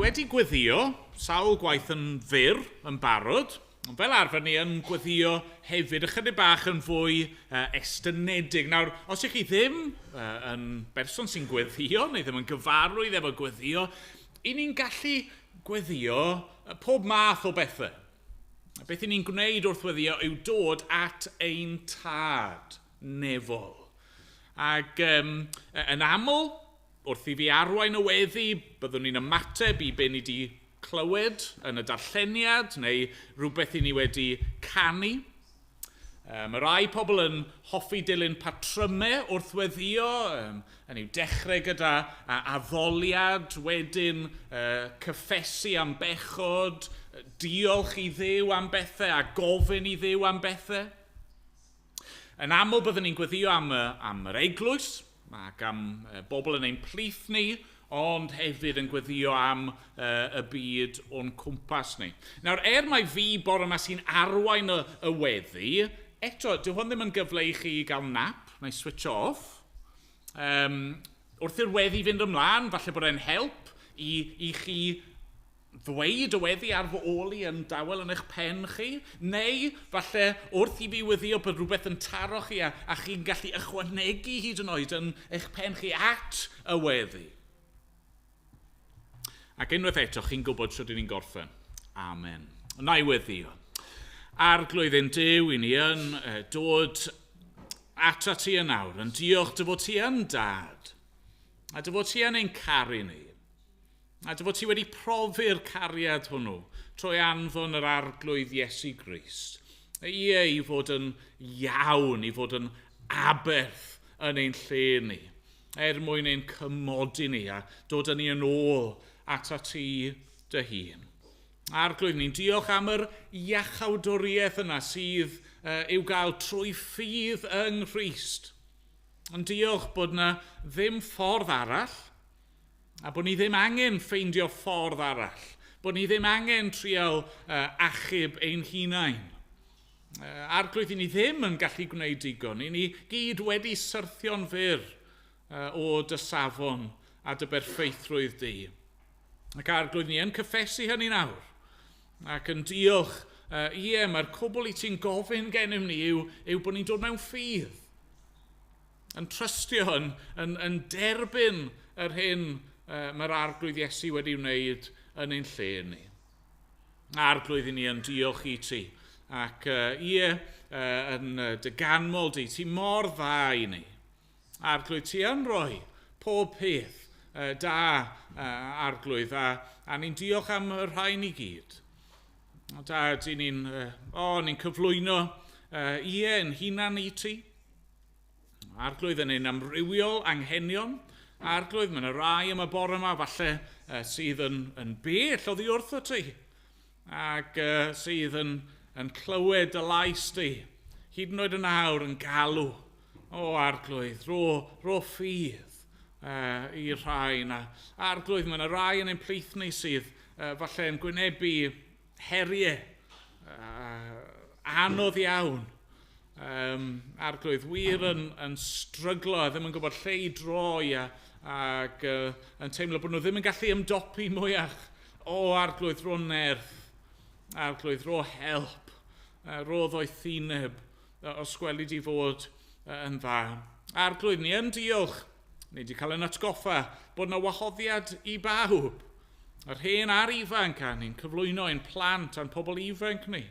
wedi gweddio sawl gwaith yn fyr, yn barod, ond fel arfer ni yn gweddio hefyd ychydig bach yn fwy estynedig. Nawr, os ych chi ddim yn berson sy'n gweddio, neu ddim yn gyfarwydd efo gweddio, i ni'n gallu gweddio pob math o bethau. Beth i ni'n gwneud wrth weddio yw dod at ein tad nefol. Ac yn aml, wrth i fi arwain y weddi, byddwn ni'n ymateb i be ni wedi clywed yn y darlleniad neu rhywbeth i ni wedi canu. Mae rai pobl yn hoffi dilyn patrymau wrth weddio, yn i'w dechrau gyda addoliad, wedyn cyffesu am bechod, diolch i Dduw am bethau a gofyn i Dduw am bethau. Yn aml byddwn ni'n gweddio am yr eglwys, ac am bobl yn ein plith ni, ond hefyd yn gweddio am y byd o'n cwmpas ni. Nawr, mai fi bore yma sy'n arwain y weddi, eto, dyw hwn ddim yn gyfle i chi gael nap neu switch off. Wrth i'r weddi fynd ymlaen, falle bod e'n help i chi ddweud y weddi ar fy ôl i yn dawel yn eich pen chi, neu falle wrth i fi weddio bod rhywbeth yn taro chi a chi'n gallu ychwanegu hyd yn oed yn eich pen chi at y weddi. Ac unwaith eto, chi'n gwybod sut ni'n gorffen. Amen. Na i weddio. Arglwydd ein Duw, i ni yn dod atat ti yn awr, yn diolch dy fod ti yn dad, a dy fod ti yn ein caru ni, a dy fod ti wedi profi'r cariad hwnnw trwy anfon yr Arglwydd Iesu Grist. Ie, i fod yn iawn, i fod yn aberth yn ein lle ni, er mwyn ein cymodi ni a dod â ni yn ôl atat ti dy hun. Arglwydd, ni'n diolch am yr iachawdwriaeth yna sydd i'w gael trwy ffydd yng Nghrist. Ond diolch bod yna ddim ffordd arall, a bod ni ddim angen ffeindio ffordd arall, bod ni ddim angen trial achub ein hunain. Arglwydd, i ni ddim yn gallu gwneud digon, i ni gyd wedi syrthio'n fyr o dy safon a dy berffeithrwydd di. Ac Arglwydd, ni yn cyffesu hynny nawr, ac yn diolch, ie, mae'r cwbl i ti'n gofyn gennym ni yw bod ni'n dod mewn ffydd, yn trystio, yn derbyn yr hyn mae'r Arglwydd Iesu wedi wneud yn ein lle ni. Arglwydd, i ni yn diolch i ti, ac ie, yn dy ganmol di, ti mor dda i ni. Arglwydd, ti yn rhoi pob peth da, Arglwydd, a ni'n diolch am y rhain i gyd. Dad, i ni'n cyflwyno ie, yn hunan i ti. Arglwydd, yn ein amrywiol anghenion. Arglwydd, mae yna rai am y bore yma falle sydd yn bell oddi wrtho ti, ac sydd yn clywed y lais di, hyd yn oed yn awr yn galw. O Arglwydd, ro ffydd i'r rhai yna. Arglwydd, mae yna rai yn ein plith ni sydd falle yn gwynebu heriau anodd iawn. Arglwydd, wir yn stryglo a ddim yn gwybod lle i droi ac yn teimlo bod nhw ddim yn gallu ymdopi mwyach. O Arglwydd, ro nerth, Arglwydd, ro help, ro ddoethineb, os gweli di fod yn dda. Arglwydd, ni yn diolch, ni wedi cael ein atgoffa bod yna wahoddiad i bawb. Yr hen a'r ifanc, a ni'n cyflwyno ein plant a'n pobl ifanc ni.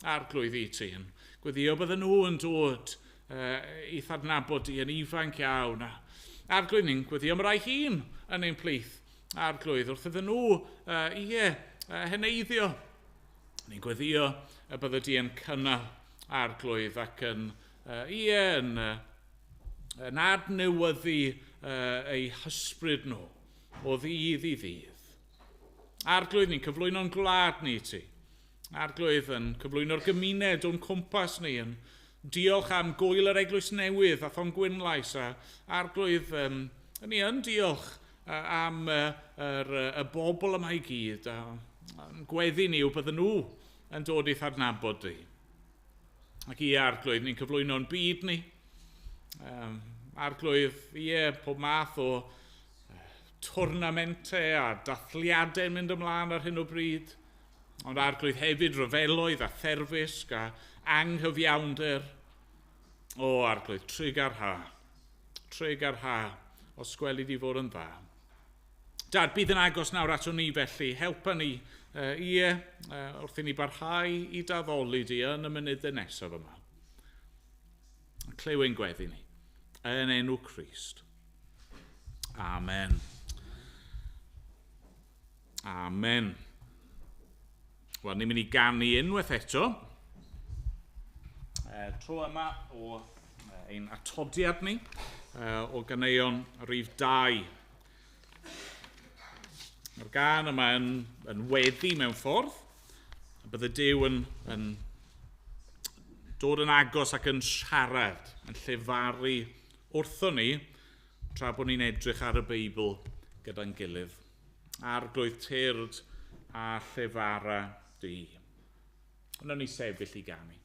Arglwydd i ti, yn gweddio bydden nhw yn dod i'th adnabod di yn ifanc iawn. Arglwydd, ni'n gweddio am rai hun yn ein plith. Arglwydd, wrth iddyn nhw, heneiddio. Ni'n gweddio y bydde di yn cynnal Arglwydd ac yn adnewyddu eu hysbryd nhw o ddydd i ddydd. Arglwydd, ni'n cyflwyno'n gwlad ni i ti. Arglwydd, yn cyflwyno'r gymuned o'n cwmpas ni, yn diolch am gwyl yr Eglwys Newydd a Thon Gwynlais. A Arglwydd, ni yn diolch am y bobl yma i gyd. A gweddi ni yw bydden nhw yn dod i'th adnabod di. Ac ie, Arglwydd, ni'n cyflwyno'n byd ni. Arglwydd, ie, pob math o twrnamentau a dathliadau yn mynd ymlaen ar hyn o bryd. Ond arglwydd hefyd ryfeloedd a therfysg a anghyfiawnder. O, arglwydd, trugarha. Trugarha, os gweli di fod yn dda. Dad, bydd yn agos nawr ato ni felly. Helpa ni, ie, wrth i ni barhau i d'addoli di yn y munudau nesaf yma. Clyw ein gweddi ni, yn enw Crist. Amen. Amen. Wel, ni'n mynd i ganu unwaith eto. Tro yma o ein atodiad ni, o ganeuon rhif 2. Mae'r gân yma yn weddi mewn ffordd, a bydde Duw yn dod yn agos ac yn siarad, yn llefaru wrthon ni, tra bod ni'n edrych ar y Beibl gyda'n gilydd. Arglwydd tyrd a llefara di. Wnawn ni sefyll i ganu.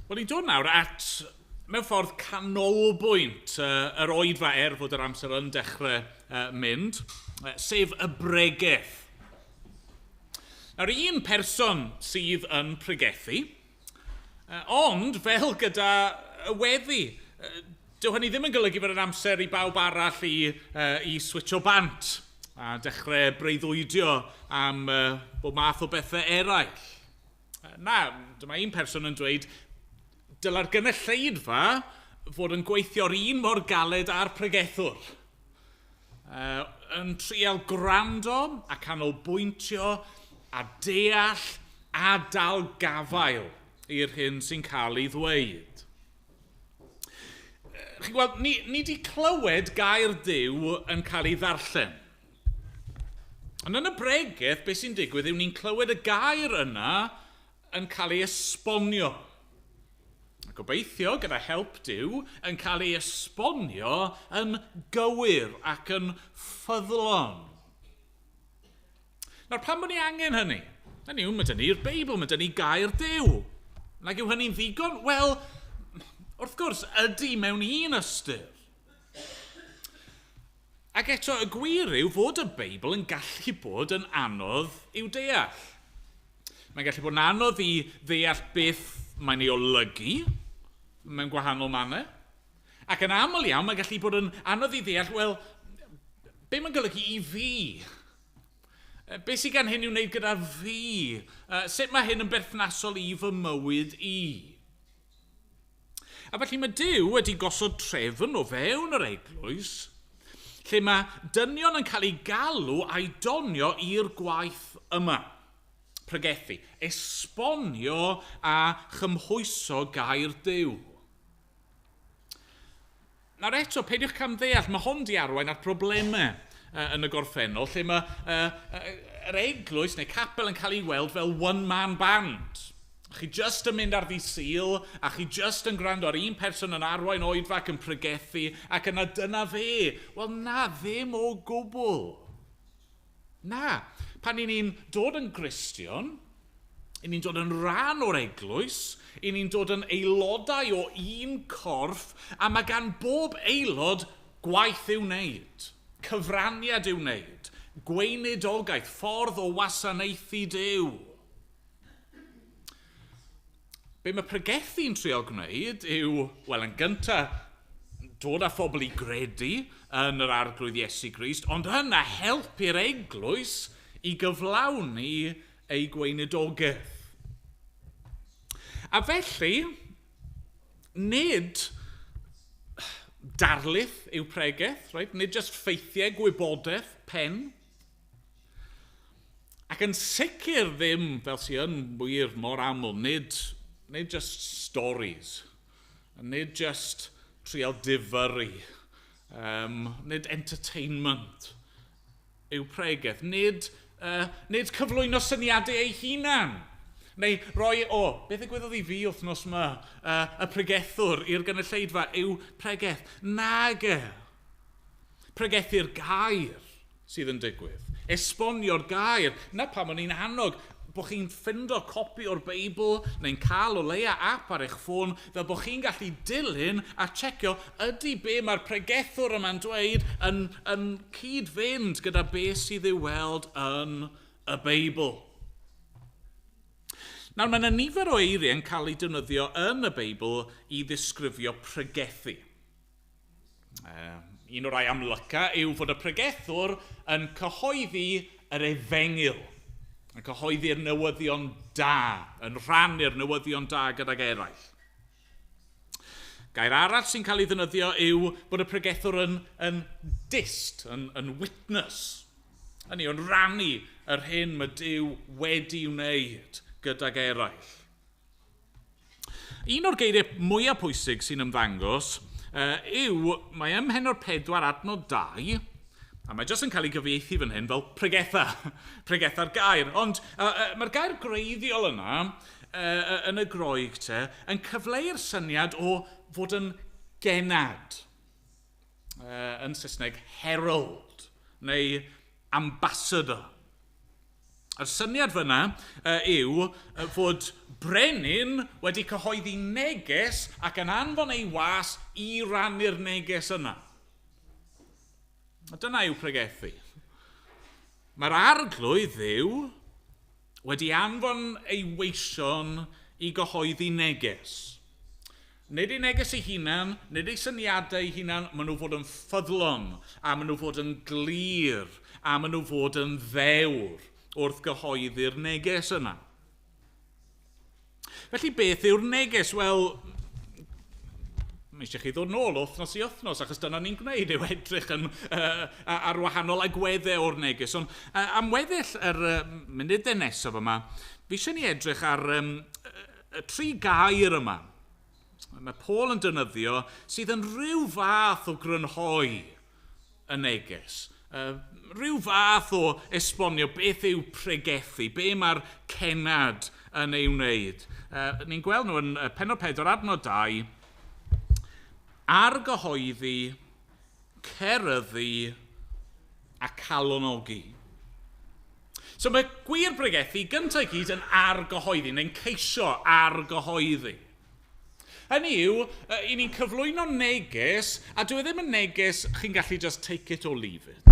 Wel, ni'n dod nawr at mewn ffordd canolbwynt yr oedfa er fod yr amser yn dechrau mynd, sef y bregeth. Nawr, un person sydd yn pregethu, ond fel gyda y weddi, dyw hynny ddim yn golygu bod yn amser i bawb arall i switcho bant a dechrau breuddwydio am bob math o bethau eraill. Na, dyma un person yn dweud, dyla'r gynulleidfa fod yn gweithio'r un mor galed â'r pregethwr. Yn trial gwrando a canolbwyntio a deall a dal gafael i'r hyn sy'n cael ei ddweud. Chi'n gweld, ni 'di clywed gair Duw yn cael ei ddarllen. Ond yn y bregeth, beth sy'n digwydd yw ni'n clywed y gair yna yn cael ei esbonio. A gobeithio, gyda help Duw, yn cael ei esbonio yn gywir ac yn ffyddlon. Nawr, pam bod ni angen hynny? Hynny yw, mae 'da ni'r Beibl, mae 'da ni gair Duw. Nag yw hynny'n ddigon? Wel, wrth gwrs, ydy mewn un ystyr. Ac eto, y gwir yw fod y Beibl yn gallu bod yn anodd i'w deall. Mae'n gallu bod yn anodd i ddeall beth mae'n ei olygu mewn gwahanol mannau. Ac yn aml iawn, mae'n gallu bod yn anodd i ddeall, wel, be mae'n golygu i fi? Be sydd gan hyn i'w wneud gyda fi? Sut mae hyn yn berthnasol i fy mywyd i? A felly mae Duw wedi gosod trefn o fewn yr eglwys lle mae dynion yn cael eu galw a'i donio i'r gwaith yma. Pregethu, esbonio a chymhwyso gair Duw. Nawr eto, peidiwch camddeall, mae hwn di arwain at problemau yn y gorffennol, lle mae yr eglwys neu capel yn cael ei weld fel one-man band. Chi just yn mynd ar ddydd Sul, a chi just yn gwrando ar un person yn arwain oedfa ac yn pregethu, ac yna dyna fe. Wel, na, ddim o gwbl. Na, pan i ni'n dod yn Gristion, i ni'n dod yn rhan o'r eglwys, i ni'n dod yn aelodau o un corff, a mae gan bob aelod gwaith i'w wneud, cyfraniad i'w wneud, gweinidogaeth, ffordd o wasanaethu Duw. Be mae pregethu'n trial gwneud yw, wel, yn gyntaf, dod â phobl i gredu yn yr Arglwydd Iesu Grist, ond yna helpu'r eglwys i gyflawni ei gweinidogaeth. A felly, nid darlith yw pregeth, right? Nid just ffeithiau, gwybodaeth, pen. Ac yn sicr ddim, fel sy'n yn wir mor aml, nid just stories, nid just trial difyrru, nid entertainment yw pregeth, nid cyflwyno syniadau ei hunan, neu roi, o, beth ddigwyddodd i fi wythnos yma, y pregethwr i'r gynulleidfa yw pregeth. Nage. Pregethu'r gair sydd yn digwydd. Esbonio'r gair. Na pam o'n i'n annog bod chi'n ffindo copi o'r Beibl neu'n cael o leia app ar eich ffôn fel bod chi'n gallu dilyn a checio ydy be mae'r pregethwr yma'n dweud yn cyd-fynd gyda be sydd i'w weld yn y Beibl. Nawr, mae yna nifer o eiriau yn cael eu defnyddio yn y Beibl i ddisgrifio pregethu. Un o'r rhai amlyca yw fod y pregethwr yn cyhoeddi yr efengyl, yn cyhoeddi'r newyddion da, yn rhannu'r newyddion da gydag eraill. Gair arall sy'n cael ei ddefnyddio yw bod y pregethwr yn dist, yn witness. Hynny yw, yn rannu yr hyn mae Duw wedi wneud gydag eraill. Un o'r geiriau mwyaf pwysig sy'n ymddangos yw, mae ym mhennod 4 adnod 2, a mae jyst yn cael ei gyfieithu fan hyn fel pregetha, pregetha'r gair. Ond mae'r gair gwreiddiol yna, yn y Groeg te, yn cyfleu'r syniad o fod yn genad. Yn Saesneg, herald, neu ambassador. A'r syniad fyna yw fod brenin wedi cyhoeddi neges ac yn anfon ei was i rannu'r neges yna. A dyna yw pregethu. Mae'r Arglwydd Dduw wedi anfon ei weision i gyhoeddi neges. Nid ei neges ei hunan, nid ei syniadau ei hunan, maen nhw fod yn ffyddlon, a maen nhw fod yn glir, a maen nhw fod yn ddewr wrth gyhoeddi'r neges yna. Felly beth yw'r neges? Wel, mae eisiau chi ddod nôl wythnos i wythnos, achos dyna ni'n gwneud, yw edrych yn, ar wahanol agweddau o'r neges. Ond am weddill yr munudau nesaf yma, fi eisiau ni edrych ar y tri gair yma. Mae Paul yn defnyddio sydd yn rhyw fath o grynhoi y neges. Rhyw fath o esbonio beth yw pregethu, be mae'r cenad yn ei wneud. Ni'n gweld nhw yn pennod 4 adnod 2, argyhoeddi, ceryddu a calonogi. So mae gwir bregethu gyntaf i gyd yn argyhoeddi, neu'n ceisio argyhoeddi. Hynny yw, i ni'n cyflwyno neges, a dyw e ddim yn neges chi'n gallu just take it or leave it.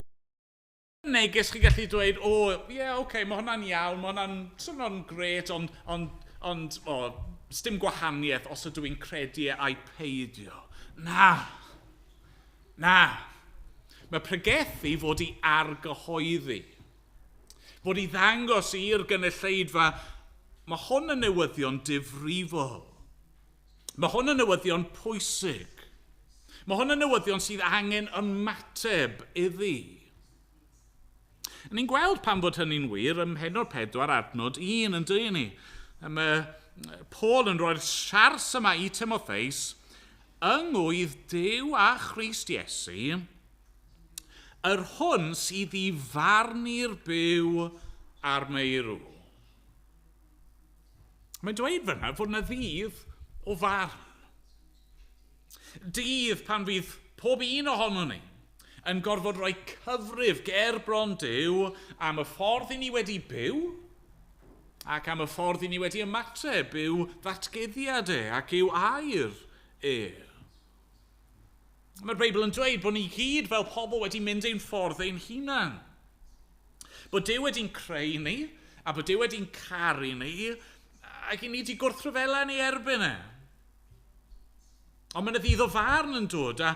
Neges chi'n gallu dweud, o, oh, ie, yeah, oce, okay, mae hwnna'n iawn, mae hwnna'n swnio'n grêt, ond oh, sdim gwahaniaeth os ydw i'n credu e ai peidio. Na, na. Mae pregethu fod i argyhoeddi. Fod i ddangos i'r gynulleidfa, mae hwn yn newyddion difrifol. Mae hwn yn newyddion pwysig. Mae hwn yn newyddion sydd angen ymateb iddi. Ni'n gweld pam fod hynny'n wir ym mhennod 4 adnod 1 yn dweud ni. Mae Paul yn rhoi'r siars yma i Timotheus yng ngwydd Duw a Christ Iesu, yr hwn sydd i farnu'r byw a'r meirw. Mae'n dweud fyna fod yna ddydd o farn. Dydd pan fydd pob un ohono ni yn gorfod rhoi cyfrif ger bron Duw am y ffordd i ni wedi byw ac am y ffordd i ni wedi ymateb i'w ddatguddiad e ac i'w air e. Mae'r Beibl yn dweud bod ni gyd fel pobl wedi mynd ein ffordd ein hunan. Bod Duw wedi'n creu ni a bod Duw wedi'n caru ni ac i ni wedi gwrthryfela yn ei erbyn e. Ond mae yna ddydd o farn yn dod, a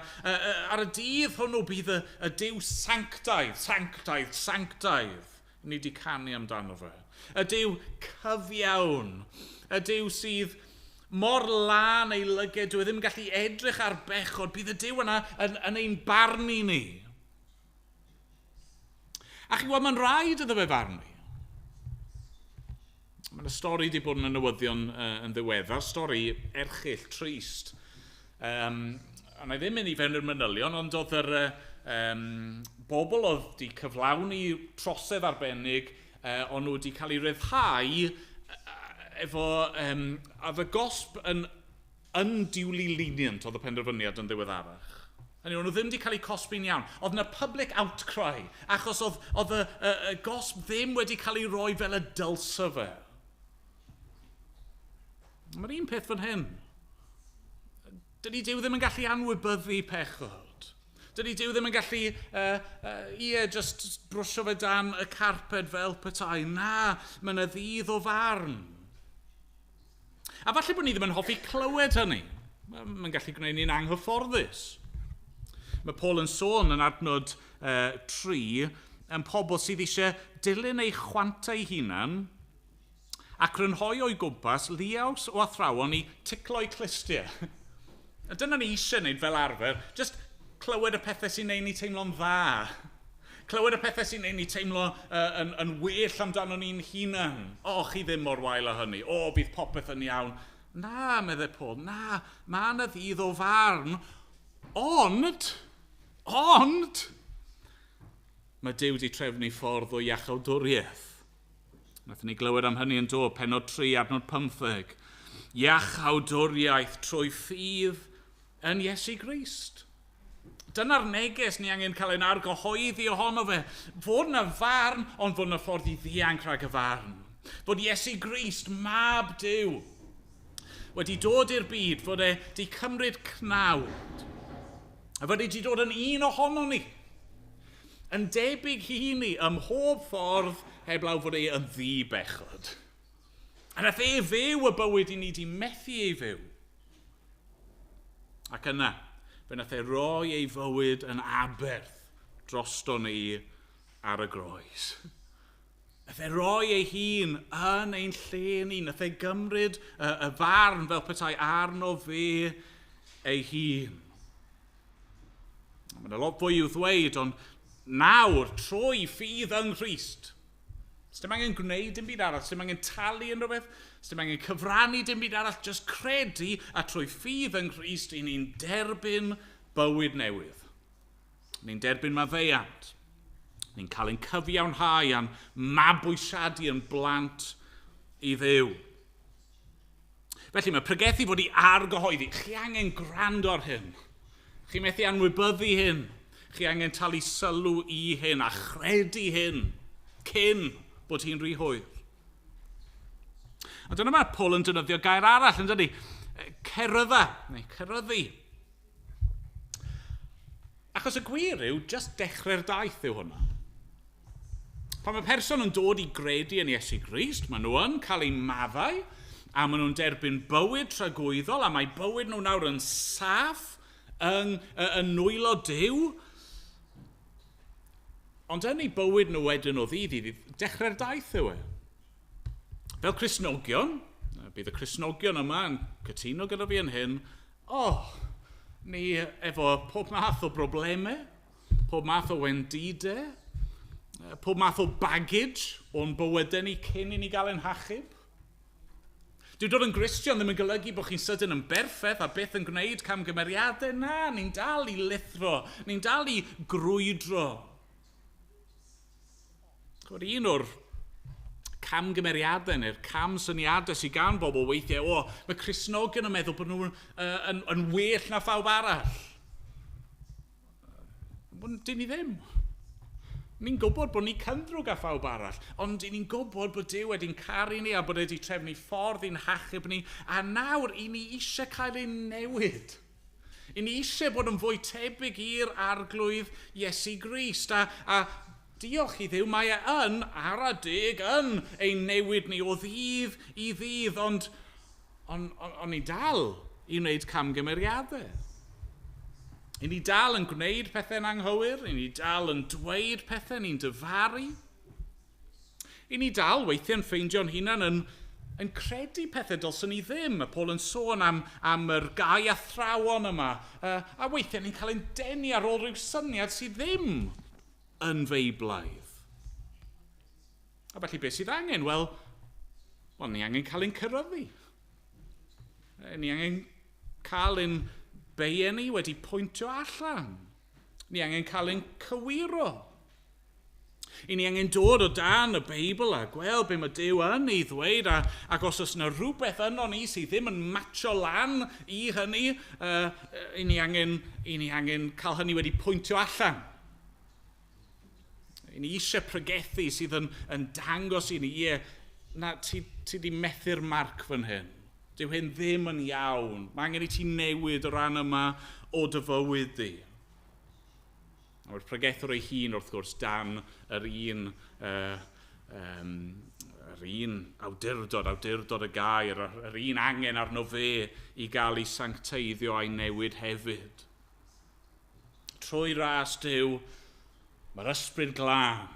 ar y dydd hwnnw bydd y Duw sanctaidd, sanctaidd, sanctaidd. Ni wedi canu amdano fe. Y Duw cyfiawn, y Duw sydd mor lân ei lyged, dyw e ddim yn gallu edrych ar bechod, bydd y Duw yna yn ein barnu ni. A chi'n gwybod, mae'n rhaid iddo fe farnu. Mae yna stori wedi bod yn y newyddion yn ddiweddar, stori erchyll, trist. A na i ddim mynd i fewn i'r manylion, ond oedd yr bobl oedd wedi cyflawni trosedd arbennig, o'n nhw wedi cael eu ryddhau efo, a y gosb yn unduly lenient oedd y penderfyniad yn ddiweddarach. Hynny, o'n nhw ddim wedi cael eu cosbi'n iawn. Oedd yna public outcry, achos oedd y gosb ddim wedi cael ei roi fel y dylsa fe. Mae'r un peth fan hyn. Dydy Duw ddim yn gallu anwybyddu pechod. Dydy Duw ddim yn gallu, just brwsio fe dan y carped fel petai. Na, mae yna ddydd o farn. A falle bod ni ddim yn hoffi clywed hynny. Mae'n gallu gwneud ni'n anghyfforddus. Mae Paul yn sôn yn adnod 3 yn pobl sydd eisiau dilyn eu chwantau hunan a crynhoi o'i gwmpas liaws o athrawon i ticlo'i clustiau. A dyna ni eisiau wneud fel arfer, just clywed y pethau sy'n neud ni teimlo'n dda. Clywed y pethau sy'n neud ni teimlo yn well amdano ni'n hunan. O, chi ddim mor wael â hynny. O, bydd popeth yn iawn. Na, meddai Paul, na, mae yna ddydd o farn. Ond, mae Duw wedi trefnu ffordd o iachawdwriaeth. Nathon ni glywed am hynny yn dod, pennod 3, adnod 15. Iachawdwriaeth trwy ffydd yn Iesu Grist. Dyna'r neges ni angen cael ein argyhoeddi ohono fe. Fod yna farn, ond fod yna ffordd i ddianc rhag y farn. Fod Iesu Grist, mab Duw, wedi dod i'r byd, fod e wedi cymryd cnawd. A fod e wedi dod yn un ohono ni. Yn debyg i ni ym mhob ffordd heblaw fod e yn ddi-bechod. A nath e fyw y bywyd i ni wedi methu ei fyw. Ac yna, fe nath e roi ei fywyd yn aberth drosto ni ar y groes. Nath e roi ei hun yn ein lle ni. Nath e gymryd y farn fel petai arno fe ei hun. Mae yna lot fwy i'w ddweud, ond nawr, trwy ffydd yng Nghrist, dim angen gwneud dim byd arall, dim angen talu yn rhywbeth, dim angen cyfrannu dim byd arall, jyst credu a trwy ffydd yng Nghrist i ni'n derbyn bywyd newydd. Ni'n derbyn maddeuant. Ni'n cael ein cyfiawnhau a'n mabwysiadu yn blant i Dduw. Felly mae pregethu fod i argyhoeddi. Chi angen gwrando ar hyn. Chi methu anwybyddu hyn. Chi angen talu sylw i hyn a chredu hyn cyn bod hi'n rhy hwyr. A dyna mae Paul yn defnyddio gair arall, yn dydy? Cerydda, neu ceryddu. Achos y gwir yw, jyst dechrau'r daith yw hwnna. Pan mae person yn dod i gredu yn Iesu Grist, maen nhw yn cael eu maddau, a maen nhw'n derbyn bywyd tragwyddol, a mae bywyd nhw nawr yn saff yn nwylo Duw. Ond yn eu bywyd nhw wedyn o ddydd i ddydd, dechrau'r daith yw e. Fel Cristnogion, bydd y Cristnogion yma yn cytuno gyda fi yn hyn, ni efo pob math o broblemau, pob math o wendidau, pob math o baggage o'n bywydau ni cyn i ni gael ein hachub. Dyw dod yn Gristion ddim yn golygu bod chi'n sydyn yn berffaith a byth yn gwneud camgymeriadau. Na, ni'n dal i lithro, ni'n dal i grwydro. Chwbod, un o'r camgymeriadau neu'r camsyniadau sydd gan bobl weithiau, mae Cristnogion yn meddwl bod nhw'n yn well na phawb arall. Dyn ni ddim. Ni'n gwybod bod ni cynddrwg â phawb arall, ond ni'n gwybod bod Duw wedi'n caru ni a bod e wedi trefnu ffordd i'n hachub ni, a nawr i ni eisiau cael ein newid. I ni eisiau bod yn fwy tebyg i'r Arglwydd Iesu Grist, a diolch i Dduw, mae e yn ara deg yn ein newid ni o ddydd i ddydd, ond ni dal i wneud camgymeriadau. I ni dal yn gwneud pethau'n anghywir, i ni dal yn dweud pethau, ni'n dyfaru. I ni dal weithiau'n ffeindio'n hunan yn credu pethau dylswn ni ddim. Mae Paul yn sôn am yr gau athrawon yma, a weithiau ni'n cael ein denu ar ôl rhyw syniad sydd ddim yn feiblaidd. A felly beth sydd angen? Wel, ni angen cael ein cyrraeddu. Ni angen cael ein beiau ni wedi pwyntio allan. Ni angen cael ein cywiro. I ni angen dod o dan y Beibl a gweld be mae Duw yn ei ddweud, ac os oes yna rhywbeth yno ni sydd ddim yn matcho lan i hynny, i ni angen cael hynny wedi pwyntio allan. I ni eisiau pregethu sydd yn dangos i ni, ie, na, ti di methu'r marc fan hyn. Dyw hyn ddim yn iawn. Mae angen i ti newid o ran yma o dy fywyd di. A mae'r pregethwr ei hun, wrth gwrs, dan yr un awdurdod y gair, yr un angen arno fe i gael ei sancteiddio a'i newid hefyd. Trwy ras Duw, mae'r ysbryd glân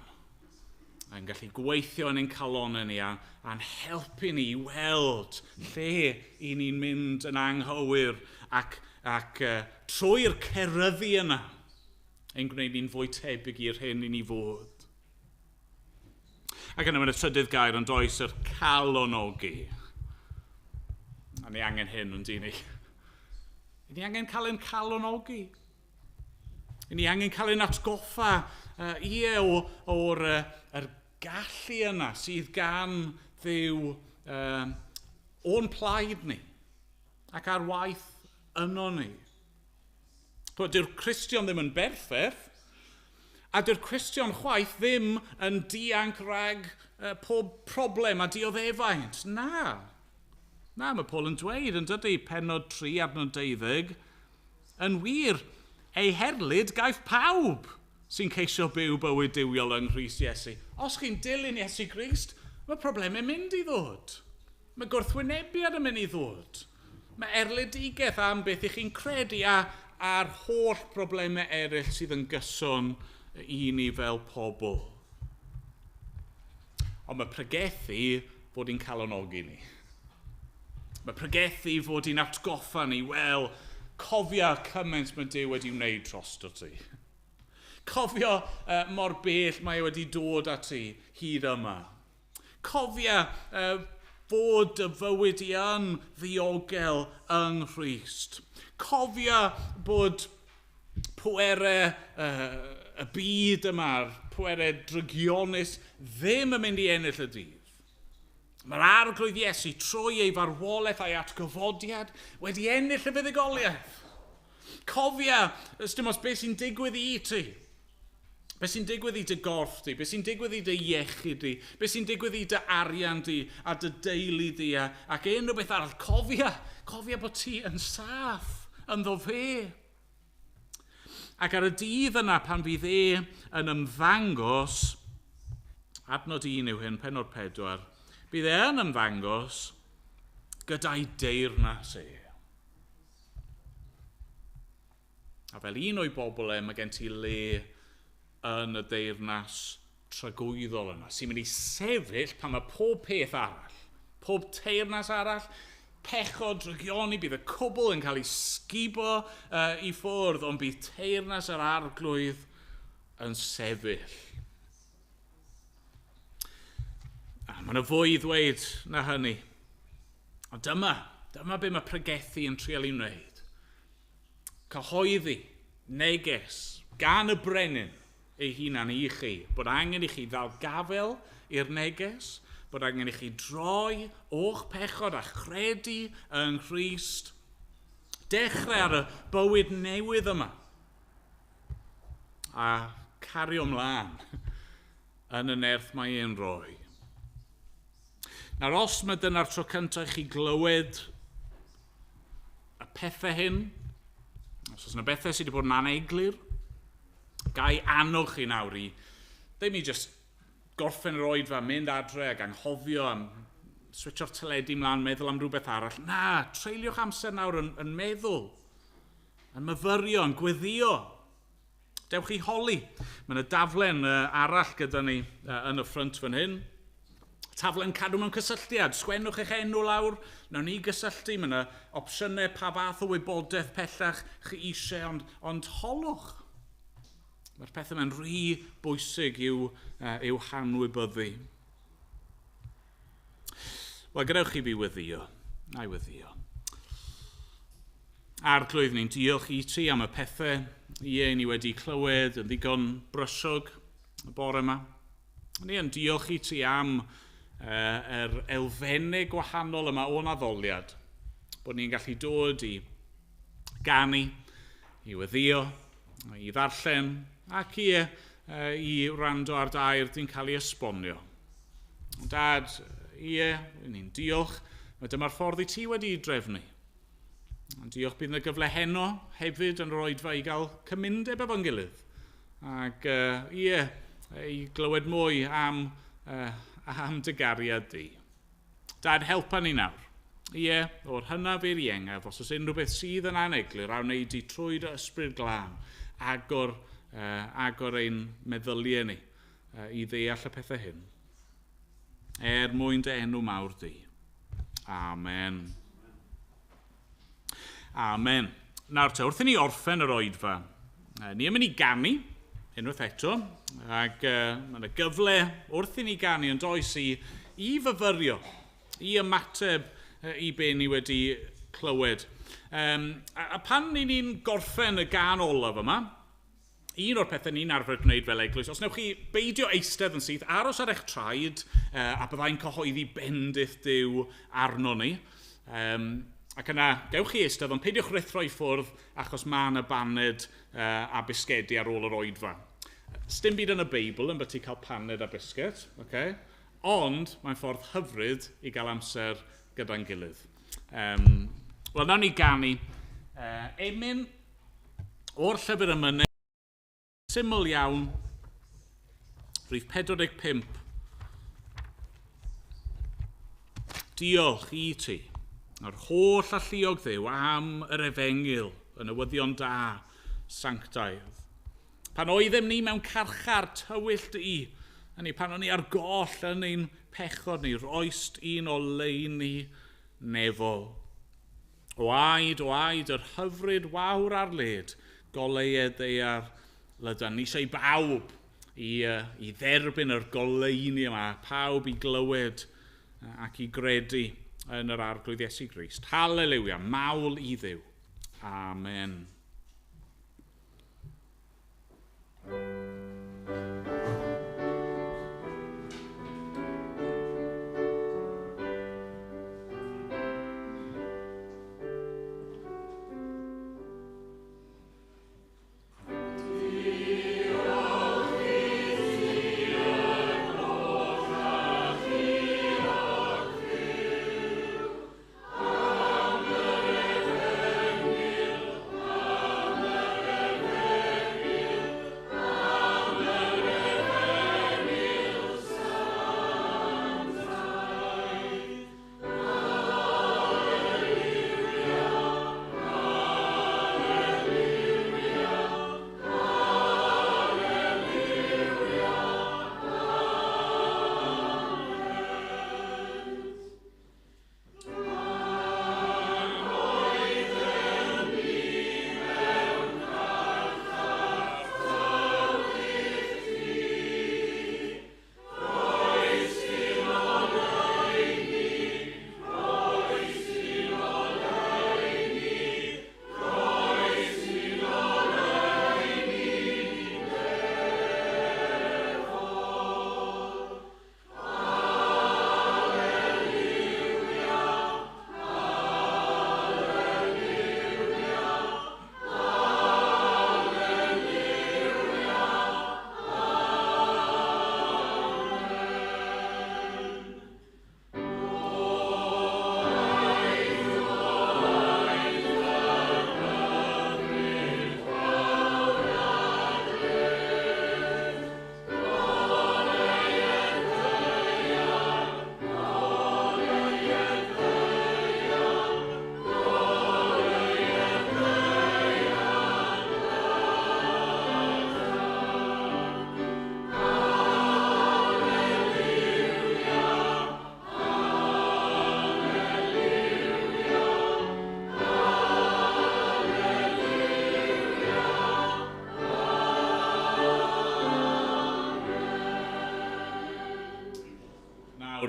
yn gallu gweithio yn ein calonnau ni a'n helpu ni i weld lle i ni'n mynd yn anghywir ac trwy'r ceryddu yna ein gwneud ni'n fwy tebyg i'r hyn i ni fod. Ac yna mae'n y trydydd gair yn does, yr calonogi. A ni angen hyn yn dyn ni. Ni angen cael ein calonogi. Ni angen cael ein atgoffa o'r gallu yna sydd gan Dduw o'n plaid ni ac ar waith yno ni. Dyw'r Cristion ddim yn berffaith, a dyw'r Cristion chwaith ddim yn dianc rhag pob problem a dioddefaint. Na. Na, mae Paul yn dweud yn dydy, pennod 3 adnod 12, yn wir, ei herlid gaiff pawb sy'n ceisio byw bywyd duwiol yng Nghrist Iesu. Os chi'n dilyn Iesu Grist, mae problemau mynd i ddod. Mae gwrthwynebiad yn mynd i ddod. Mae erledigaeth am beth i chi'n credu a a'r holl problemau eraill sydd yn gyson i ni fel pobl. Ond mae pregethu fod i'n calonogi ni. Mae pregethu fod i'n atgoffa ni, wel, cofia cymaint mae Duw wedi wneud drosto ti. Cofio mor bell mae e wedi dod at ti hyd yma. Cofia fod dy fywyd i yn ddiogel yng Nghrist. Cofia bod pwerau y byd yma'r pwerau drygionus ddim yn mynd i ennill y dydd. Mae'r arglwydd Iesu trwy ei farwolaeth a'i atgyfodiad wedi ennill y fuddugoliaeth. Cofia, ys dim os beth sy'n digwydd i ti. Beth sy'n digwydd i dy gorff di, beth sy'n digwydd i dy iechyd di, beth sy'n digwydd i dy arian di a dy deulu di a, ac unrhyw beth arall. Cofia, cofia bod ti yn saff ynddo fe. Ac ar y dydd yna pan fydd e yn ymddangos, adnod 1 yw hyn, pennod 4, bydd e yn ymddangos gyda'i deyrnas e. A fel un o'i bobl e, mae gen ti le yn y deyrnas tragwyddol yna, sy'n mynd i sefyll pan mae pob peth arall, pob teyrnas arall, pechod, drygioni, bydd y cwbl yn cael ei sgubo i ffwrdd, ond bydd teyrnas yr arglwydd yn sefyll. A mae yna fwy i ddweud na hynny. Ond dyma, dyma be mae pregethu yn trial ei wneud. Cyhoeddi, neges, gan y brenin ei hunan i chi, bod angen i chi ddal gafel i'r neges, bod angen i chi droi o'ch pechod a chredu yng Nghrist. Dechrau ar y bywyd newydd yma. A cario ymlaen yn y nerth mae e'n rhoi. Nawr, os mae dyna'r tro cyntaf i chi glywed y pethau hyn, os oes yna bethau sydd wedi bod yn aneglur, gai annog chi nawr i ddim i just gorffen yr oedfa, mynd adre ac anghofio am switcho'r teledu mlaen, meddwl am rhywbeth arall. Na, treuliwch amser nawr yn, yn meddwl, yn myfyrio, yn gweddio. Dewch i holi. Mae yna daflen arall gyda ni yn y ffrynt fan hyn. Taflen cadw mewn cysylltiad. Sgwennwch eich enw lawr, nawn ni gysylltu. Mae yna opsiynau pa fath o wybodaeth pellach chi eisiau, ond, ond holwch. Mae'r pethau yma'n rhy bwysig i'w, i'w hanwybyddu. Wel, gadewch i fi weddio. Na i weddio. Arglwydd, ni'n diolch i ti am y pethau ie, ni wedi clywed yn ddigon brysiog y bore yma. Ni yn diolch i ti am yr elfennau gwahanol yma o'n addoliad. Bod ni'n gallu dod i ganu, i weddio, i ddarllen ac i, i wrando ar dair di'n cael ei esbonio. Dad, ie, ni'n diolch. Mae dyma'r ffordd i ti wedi drefnu. Ond diolch bydd yna gyfle heno hefyd yn yr oedfa i gael cymundeb efo'n gilydd. Ac ie, i glywed mwy am, am dy gariad di. Dad, helpa ni nawr. Ie, o'r hynaf i'r iengaf, os oes unrhyw beth sydd yn aneglur, a wneud di trwy dy ysbryd glân, agor, agor ein meddyliau ni i ddeall y pethau hyn. Er mwyn dy enw mawr di. Amen. Amen. Nawr te, wrth i ni orffen yr oedfa, ni yn mynd i ganu, unwaith eto, ac mae yna gyfle wrth i ni ganu yn does i, i fyfyrio, i ymateb i be ni wedi clywed. Um, a, a pan ni'n ni'n gorffen y gan olaf yma, un o'r pethau ni'n arfer gwneud fel eglwys, os newch chi beidio eistedd yn syth, aros ar eich traed a byddai'n cyhoeddi bendith Duw arno ni. Um, Ac yna, gewch chi eistedd, ond peidiwch rhuthro i ffwrdd achos mae yna baned a bisgedi ar ôl yr oedfa. Sdim byd yn y Beibl yn byti cael paned a bisged, okay? Ond mae'n ffordd hyfryd i gael amser gyda'n gilydd. Wel, nawn ni ganu emyn o'r llyfr emynau, syml iawn, rhif 45. Diolch i ti, yr holl alluog Dduw am yr efengyl, y newyddion da, sanctaidd. Pan oeddem ni mewn carchar tywyll di, hynny pan o'n ni ar goll yn ein pechod ni, roest un oleuni nefol. O aed, yr hyfryd wawr ar led, goleued ddaear lydan. Ni eisiau i bawb i dderbyn yr goleuni yma, pawb i glywed ac i gredu yn yr Arglwydd Iesu Grist. Haleliwia, mawl i Dduw. Amen.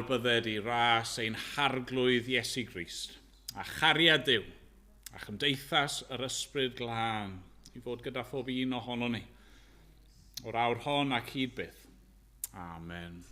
Bydded i ras ein Harglwydd Iesu Grist, a chariad Duw, a chymdeithas yr Ysbryd Glân, i fod gyda phob un ohonon ni, o'r awr hon ac hyd byth. Amen.